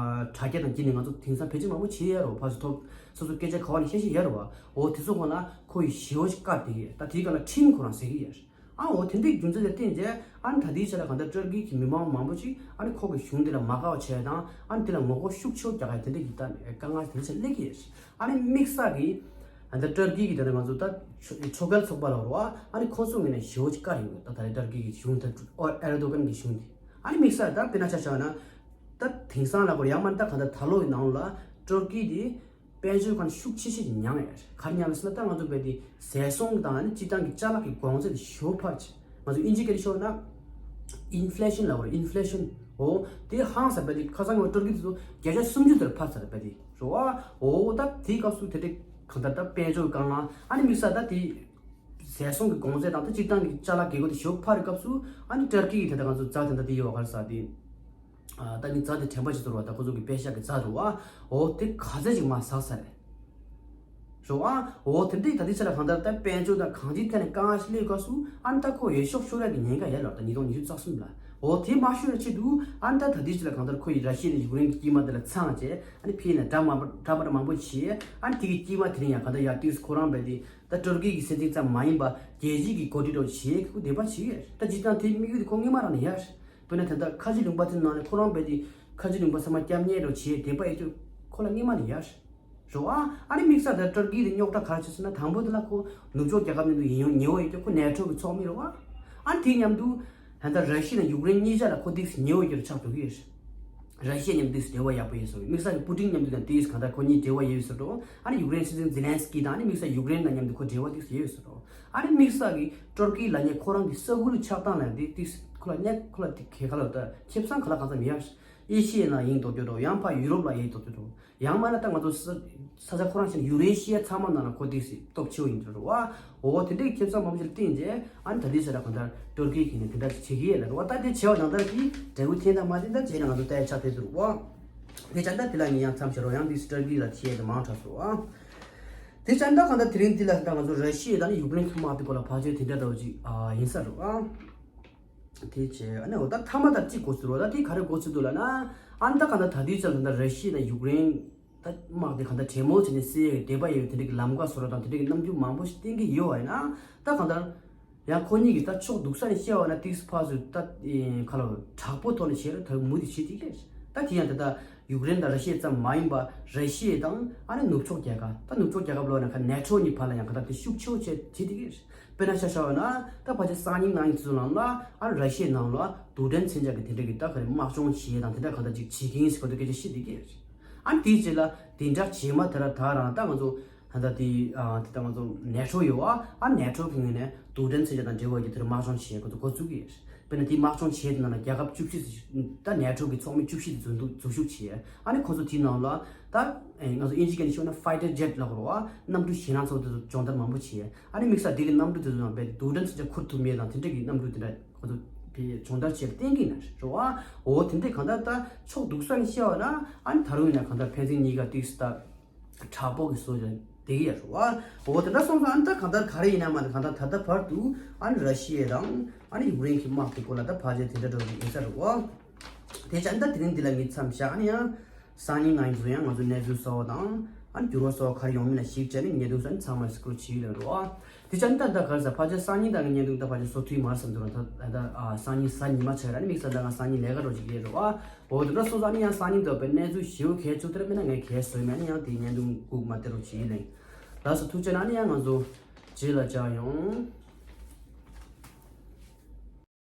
དྲ་རྒྱ་དང་བརྒྱུད་ནས་ང་ཚོ་དེང་སང་བེད་སྤྱོད་མང་པོ་བྱེད་ཡ་རོ་ཕར་ཚུར་ཐོབ་སོ་སོ་སྐད་ཆ་ག་བ་ནས་བཤད་ཤེས་ཡ་རོ་བ་འོ་དེ་ཚོ་ཁོ་ན་ཁོ་ཡི་ཞེ་བོ་ཞིག་བཀར་བསྡད་ཀྱི་ད་དེའི་སྒང་ལ་ཁྲིམས་ཁོ་རང་ཟེར་གྱི་ཡ་ཨ་འོ་དེ་འདྲའི་རྒྱུ་མཚན་ལ་བརྟེན་རྗེས་ཨ་ནི་ད་དེའི་ཆ་ལ་གང་ལྟར་ཏུར་ཀི་གི་མི་མང་མང་པོ་ཅིག་ཨ་ནི་ཁོ་གི་གཞུང་དེ་ལ་མ་དགའ་བ་བྱས་དང་ཨ་ནི་དེ་ལ་ངོ་རྒོལ་ཤུགས་ཆེ་བོ་རྒྱག་ཡ་དེ་འདྲའི་གི་ད་དཀའ་ངལ་དེ་འདྲ་ཆ་སླེབས་ཀྱི་ཡ་ཨ་ནི་དམིགས་བསལ་གྱི་ ད་ལྟ་ཏུར་ཀི་གི་ད་ལྟ་ང་ཚོ་ད་ཕྱོགས་ཕྱོགས་འགལ་ཚོགས་པ་ལ་རོ་ཨ་ནི་ཁོ་ཚོ་ངོས་ནས་ཞེ་པོ་ཅིག་བཀག་ཡོད། ད་ད་ལྟ་ཏུར་ཀི་གི་གཞུང་ད་ཨོ་ཨེར་དོ་གན་གི་གཞུང་དེ་ཨ་ནི་དམིགས་བསལ་ད་དཔེར་ན་ཆ་བཞག་ན་ད་དེང་སང་ལ་གོ་ཡང་མ་ད་ག་ད་ད་ལོ་ཡི་ནང་ལ་ཏུར་ཀི་དེ་དཔལ་འབྱོར་གང་ཤུགས་ཆེ་ཤོས་ཉམས་ཡོད། ག་རེ་ཉམས་ཡོད་ཟེར་ན་ད་ང་ཚོ་བལ་དེ་ཟས་སོང་དང་ཨ་ནི་སྤྱིར་བཏང་གི་ཅ་ལག་གི་གོང་ཚད་དེ་ཞེ་པོ་འཕར་ཆེ། ང་ཚོ་དབྱིན་ཇི་སྐད་ནས་ཤོད་ན་ཨིན་ཕི་ལེ་ཤན་ལབ་པ་རེད། ཨིན་ཕི་ལེ་ཤན། འོ་དེ་ཧང་སང་བལ་དེ་ཁ་སང་ང་ཏུར་ཀི་དེ་ཚོ་བརྒྱ་ཆ་སུམ་ཅུ་དེར་འཕར་ཚར་བལ་དེ་རོ་ཨ། འོ་ད་དེའི་སྐབས་སུ་དེ་འདྲའི་གང་ལྟར་ད་དཔལ་འབྱོར་གང་ལ་ཨ་ནི་དམིགས་བསལ་ད་དེ་ཟས་སོང་གི་གོང་ཚད་དང་ད་སྤྱིར་བཏང་གི་ཅ་ལག་རྒྱལ་སྒོ་དེ་ཞེ་པོ་འཕར་བའི་སྐབས་སུ་ཨ་ནི་ཏུར་ཀི་གི་དེ་ད་ང་ཚོ་རྫ་དེ་འདྲ་དེ་ཡོད་བ་ག་རེ་ཟ་དེ། ཨ་ད་ནི་རྫ་དེ་དྲན་པ་ཞིག་ཚོར་བ་ད་ཁོ་ཚོ་གི་པེ་ཤ་གི་རྫ་རུ་བ། འོ་དེ་ག་ཚད་ཅིག་མ་ཟག་ས་རེད། རུ་བ། འོ་དེ་འདྲའི་ད་དེ་ཚེ་ལ་གང་ལྟར་ད་དཔལ་འབྱོར་དང་གང་ཅིའི་ཐད་ནས་དཀའ་ངལ་ཞིག་སླེབས་སྐབས་སུ་ཨ་ནི་ད་ཁོ་ཡོད་ཤོག་ཤོར་ཡག་གི་ཉེན་ཁ་ཡོད་ལ་ད་ཉིས་སྟོང་ཉི་ཤུ་རྩ་གསུམ་ལ། འོ་དེ་མ་ཤོར་ཡག་ཆེད་དུ་ཨ་ནི་ད་ད་དེ་ཚེ་ལ་གང་ལྟར་ཁོ་ཡི་ར་ཤི་ཡ་ནས་ཡུཀ་རེན་གྱི་དཀྱིལ་མ་དེ་ལ་འཚང་བྱས་ཨ་ནི་ཕྱི་ནས་འདྲ་མ་འདྲ་པ་འདྲ་མང་པོ་བྱས་ཨ་ནི་དེ་གི་དཀྱིལ་མ་དེ་རིང་ཡང་གང་ལྟར་ཡར་ཏིས་ཁོ་རང་བས་དེ། ད་ཏུར་ཀི་གི་སྲིད་འཛིན་ཙམ་མ་ཡིན་པ་རྒྱལ་སྤྱི་གི་འགོ་ཁྲིད་འདྲ་བོ་བྱེད་ཁུ་བདེ་བ་བྱེད་ཡོད། ད་སྤྱིར་བཏང་དེའི་དམིགས་ཡུལ་དེ་ཁོ་སྔོན་མ་རང་ནས་ཡོད། དཔེར་ན་ད་ལྟ་ཁ་ཆེ་ལུང་པ་ཚོའི་ནང་ནས་ཁོ་རང་རྦད་དེ་ཁ་ཆེ་ལུང་པ་ཚང་མ་སྐྱབས་གནས་འདྲ་བོ་བྱེད་བདེ་བ་ཡོད་རྒྱུ་ཁོ་ལ་སྔོན་མ་ནས་ཡོད། རེད་བ། ཨ་ནི་དམིགས་བསལ་ད་ཏུར་ཀི་དེ་རྙོག་དྲ་ག་རེ་བྱས་ཟེར་ན་དང་པོ་དེ་ལ་ཁོ་ནུབ་ཕྱོགས་རྒྱལ་ཁབ་ནས་འདུག་ཡིན་ཡོང་ཉེ་བོ་ཡོད་རྒྱུ་ཁོ་ནེ་ཊོ་གི་ཚོགས་མི་རེད་བ། ཨ་ནི་དེའི་མཉམ་དུ། ད་ལྟ་ར་ཤི་ཡ་དང་ཡུཀ་རེན་གཉིས་ཆ་ལ་ཁོ་ཏིག་ཙམ་ཉེ་བོ་ཡོད་ཆགས་འགྲོ་གི་ཡོད། ར་ཤི་ཡ་མཉམ་ཏིག་ཙམ་འབྲེལ་བ་ཡག་པོ་ཡོད་ཟེར་བ། དམིགས་བསལ་གྱི་པུ་ཏིན་མཉམ་དུ་ཡང་ཏིག་ཙམ་གང་ལྟར་ཁོ་གཉིས་འབྲེལ་བ་ཡོད་ཟེར་འགྲོ། ཨ་ནི་ཡུཀ་རེན་སྲིད་འཛིན་ཛེ་ལན་སི་ཀི་དང་ཨ་ནི་དམིགས་བསལ་ཡུཀ་རེན་དང་མཉམ་དུ་ཁོ་འབྲེལ་བ་ཏིག་ཙམ་ཡོད་ཟེར་འགྲོ། ཨ་ནི་དམིགས་བསལ་གྱི་ཏུར་ཀི་ལབ་མཁན་ཁོ་རང་གི་ས་ཁུལ་ཆགས་སྟངས་ལ་ཏིག་ཏིག་ཁོ་ལ་གནས་ཁོ་ལ་ཏིག་གལ་ཁ་ལ་ད་ཁེ་བཟང་ག་ལ་གང་འཚམ་ཡོད། ཨེ་ཤི་ཡའི་ནང་ཡིན་མདོག་ཁྱོད་འགྲོ། ཡང་ཕར་ཡུ་རོབ་ལ་ཡིན་མདོག་ཁྱོད་འགྲོ། ཡང་མིན་ན་ད་ང་ཚོ་ས་ས་ཆ་ཁོ་རང་ཞིག་ཡུ་རེ་ཤི་ཡ་ཚང་མ་ནང་ལ་ཁོ་ཏིག་ཙམ་སྟོབས་ཆེ་བོ་ཡིན་འགྲོ་རུ་བ། འོ་དེ་འདྲའི་ཁེ་བཟང་མང་པོ་ཞིག་བསྟན་རྗེས་ཨ་ནི་ད་ལྟའི་ཆ་ལ་གང་ལྟར་ཏུར་ཀི་གིས་ནི་དེ་འདྲ་ཞིག་བྱེད་ཀྱི་ཡོད་ལ་རུ་བ། ད་དེ་བྱས་པ་ནང་ལྟར་གྱི་འབྲས་བུ་འཐེན་དང་མ་འཐེན་ད་རྗེས་ནས་ང་ཚོ་ལྟ་ཡ་ཆ་དེ་ཚོ་རུ་བ། དེ་ཆ་ད་དེ་ལ་ངས་ཡང་མཚམས་བཞག་རོགས། ཡང་དེ་ཏུར་ཀི་ལ་ཁྱེད་དེ་མང་དྲགས་སོ་བ། དེ་ཆ་ད་གང་ལྟར་དེ་རིང་འདི་ལ་ད་ང་ཚོ་ར་ཤི་ཡ་དང་ནི་ཡུཀ་རེན་གྱི་དམག་དེ་སྐོར་ལ་ཕལ་ཆེར་དེ་འདྲ་འདྲ་བོ་ཅིག་ཨ་ཡིན་ས་རུ་བ། དེ་བྱས་ཨ་ནི་འོ་ད་མཐའ་མ་ད་གཅིག་འགོ་ཚུགས་རོགས། ད་དེ་ག་རེ་འགོ་ཚུགས་འདུག་ལབ་ན། ཨ་ནི་ད་གང་ལྟར་ད་ལྟའི་ཆར་ད་ལྟ་ར་ཤི་ཡ་དང་ཡུཀ་རེན་ད་དམག་དེ་གང་ལྟར་གྲོས་མོལ་བྱས་ནས་སེལ་ཡས་བདེ་བ་ཡོད་པའི་དེ་འདྲ་གི་ལམ་ཁ་བཟོ་རོགས་དང་དེ་འདྲ་གི་རྣམ་འགྱུར་མང་པོ་ཞིག་བསྟན་གྱི་ཡོད་པ་ཡིན་ན། ད་གང་ལྟར་ཡང་ཁོ་གཉིས་ཀྱིས་ད་ཕྱོགས་སྡུག་ས་ནས་བཤད་པ་ན་ཏིག་ཙམ་ཕར་ཚུར་ད་ཁ་ལོ་དྲག་པོ་ཐོག་ནས་བྱས་ར་ད་མུ་མཐུད་བྱེད་ཀྱི་ཡོད། ད་དེ་ཡང་ད་ལྟ་ཡུཀ་རེན་དང་ར་ཤི་ཡ་ཙམ་མ་ཡིན་པ་ར་ཤི་ཡ་དང་ཨ་ནི་ནུབ་ཕྱོགས་རྒྱལ་ཁབ་ད་ནུབ་ཕྱོགས་རྒྱལ་ཁབ་ལོ་ན་ཁ་ནེ་ཊོ་གཉིས་བར་ལ་ཡང་གང་ལྟར་དེ་ཤུགས་ཆེ་བོ་བྱེད་བྱེད་ཀྱི་ཡོད། དཔེར་ན་ཆ་བཞག་པ་ན་ད་ཕལ་ཆེར་སང་ཉིན་གནངས་ཉིན་ཚོ་ནང་ལ་ཨ་ར་ཤི་ཡའི་ནང་ལ་རྡུལ་ཕྲན་མཚོན་ཆ་གི་དེ་འདྲ་གི་ད་ག་རེ་དམག་སྦྱོང་བྱེད་དང་དེ་འདྲ་གང་ལྟར་ཅིག་བྱེད་ཀྱིན་ཟེར་བ་དེ་སྐད་ཆ་བཤད་བསྡད་ཀྱི་ཡོད། ཨ་ནི་དེའི་རྗེས་ལ་དེ་འདྲ་བྱེད་མ་དེ་ར་ད་རང་ད་ང་ཚོ་ད་ལྟ་དེ་ཨ་དེ་ད་ང་ཚོ་ནེ་ཊོ་ཡོད་ཨ་ཨ་ནེ་ཊོ་གི་ངོས་ནས་རྡུལ་ཕྲན་མཚོན་ཆ་དང་འབྲེལ་བ་གི་དེ་རུ་དམག་སྦྱོང་བྱེད་ཁོ་ཚོ་འགོ་བཙུགས་ཀྱི་ཡོད། དཔེར་ན་དེ་དམག་སྦྱོང་བྱེད་དེ་ནང་ལ་རྒྱལ་ཁབ་བཅུ་བཞི་ད་ནེ་ཊོ་གི་ཚོགས་མི་བཅུ་བཞི་དེ་འཛུལ་འཛུལ་ཞུགས་བྱས། ཨ་ནི་ཁོ་ཚོ་དེའི་ནང་ལ་ད་ང་ཚོ་དབྱིན་ཇི་སྐད་ནས་ཤོད་ན་ཕའི་ཊར་ཇེཊ་ལབ་དགོས་རེད་བ། གནམ་གྲུ་ཞེད་སྣང་ཚ་པོ་དེ་ཚོ་སྦྱོང་བརྡར་མང་པོ་བྱས། ཨ་ནི་དམིགས་བསལ་དེ་གི་གནམ་གྲུ་དེ་ཚོ་ནང་བས་རྡུལ་ཕྲན་མཚོན་ཆ་འཁུར་ཐུབ་མེད་དང་དེ་འདྲ་གི་གནམ་གྲུ་དེ་འདྲ་ཁོ་ཚོ་བས་སྦྱོང་བརྡར་བྱས་བསྟན་གྱི་ཡིན་ན་རེད་བ། འོ་དེ་འདྲས་གང་ལྟར་ད་ཕྱོགས་སྡུག་ས་ནས་བཤད་པ་ན་ཨ་ནི་ད་རུང་ཡིན་ན་གང་ལྟར་ཕན་ཚུན་གཉིས་ཀ་ཏིག་ཙམ་ད་དྲག་པོ་གི་བཟོ་བྱས་བསྡད་ཀྱི་ཡོད་རེད་བ། འོ་དེ་འདྲ་སོང་ཙང་ཨ་ནི་ད་གང་ལྟར་ག་རེ་ཡིན་ན་མ་ནི་གང་ལྟར་ད་ལྟ་བར་དུ་ཨ་ནི་ར་ཤི་ཡ་དང་ཨ་ནི་ཡུཀ་རེན་གྱི་དམག་གི་སྐོར་ལ་ད་ཕལ་ཆེར་དེ་འདྲ་འདྲ་བོ་ཡིན་ས་རེད་བ། དེ་བྱས་ཨ་ནི་ད་དེ་རིང་འདི་ལ་ངས་མཚམས་བཞག་ཨ་ནི་ཡང་། སང་ཉིན་ང་ཡི་འཛུལ་ཡང་ང་ཚོ་གནས་ཚུལ་གསར་པ་དང་ཨ་ནི་འགྱུར་བ་གསར་པ་ག་རེ་ཡོང་མིན་ལ་གཞིགས་བྱས་ནས་ཉེ་དུང་ས་ནི་ཚང་མ་སྐོར་བྱེད་ཡོད་རེད་བ། དེ་ཆ་ནི་ད་ལྟ་ག་རེ་ཟ་ཕལ་ཆེར་སང་ཉིན་ད་ང་ཉེ་དུང་ད་ཕལ་ཆེར་སོ་ཐུའི་མར་བསམ་དུ་ར་ད་ད་ཨ་སང་ཉིན་གཟའ་ཉི་མ་ཆགས་ར་ནི་དམིགས་བསལ་ད་ང་སང་ཉིན་ལས་ཀ་རོ་ཅིག་ཡོད་རེད་བ། འོ་དེ་འདྲ་སོང་ཙང་ཨ་ནི་ཡང་སང་ཉིན་ད་བའི་གནས་ཚུལ་ཞེ་པོ་གལ་ཆེ་དེ་ར་མིན་ན་ངས་གལ་བཟོས་མེད་ཨ་ནི་ཡང་དེ་ཉེ་དུང་སྒུག་མ་དེ་རོ་བྱེད་ཡིན་ལེ། ལགས་སོ་ཐུགས་རྗེ་ཆེ་ཨ་ནི་ཡང་ང་ཚོ་རྗེས་ལ་མཇལ་ཡོང་།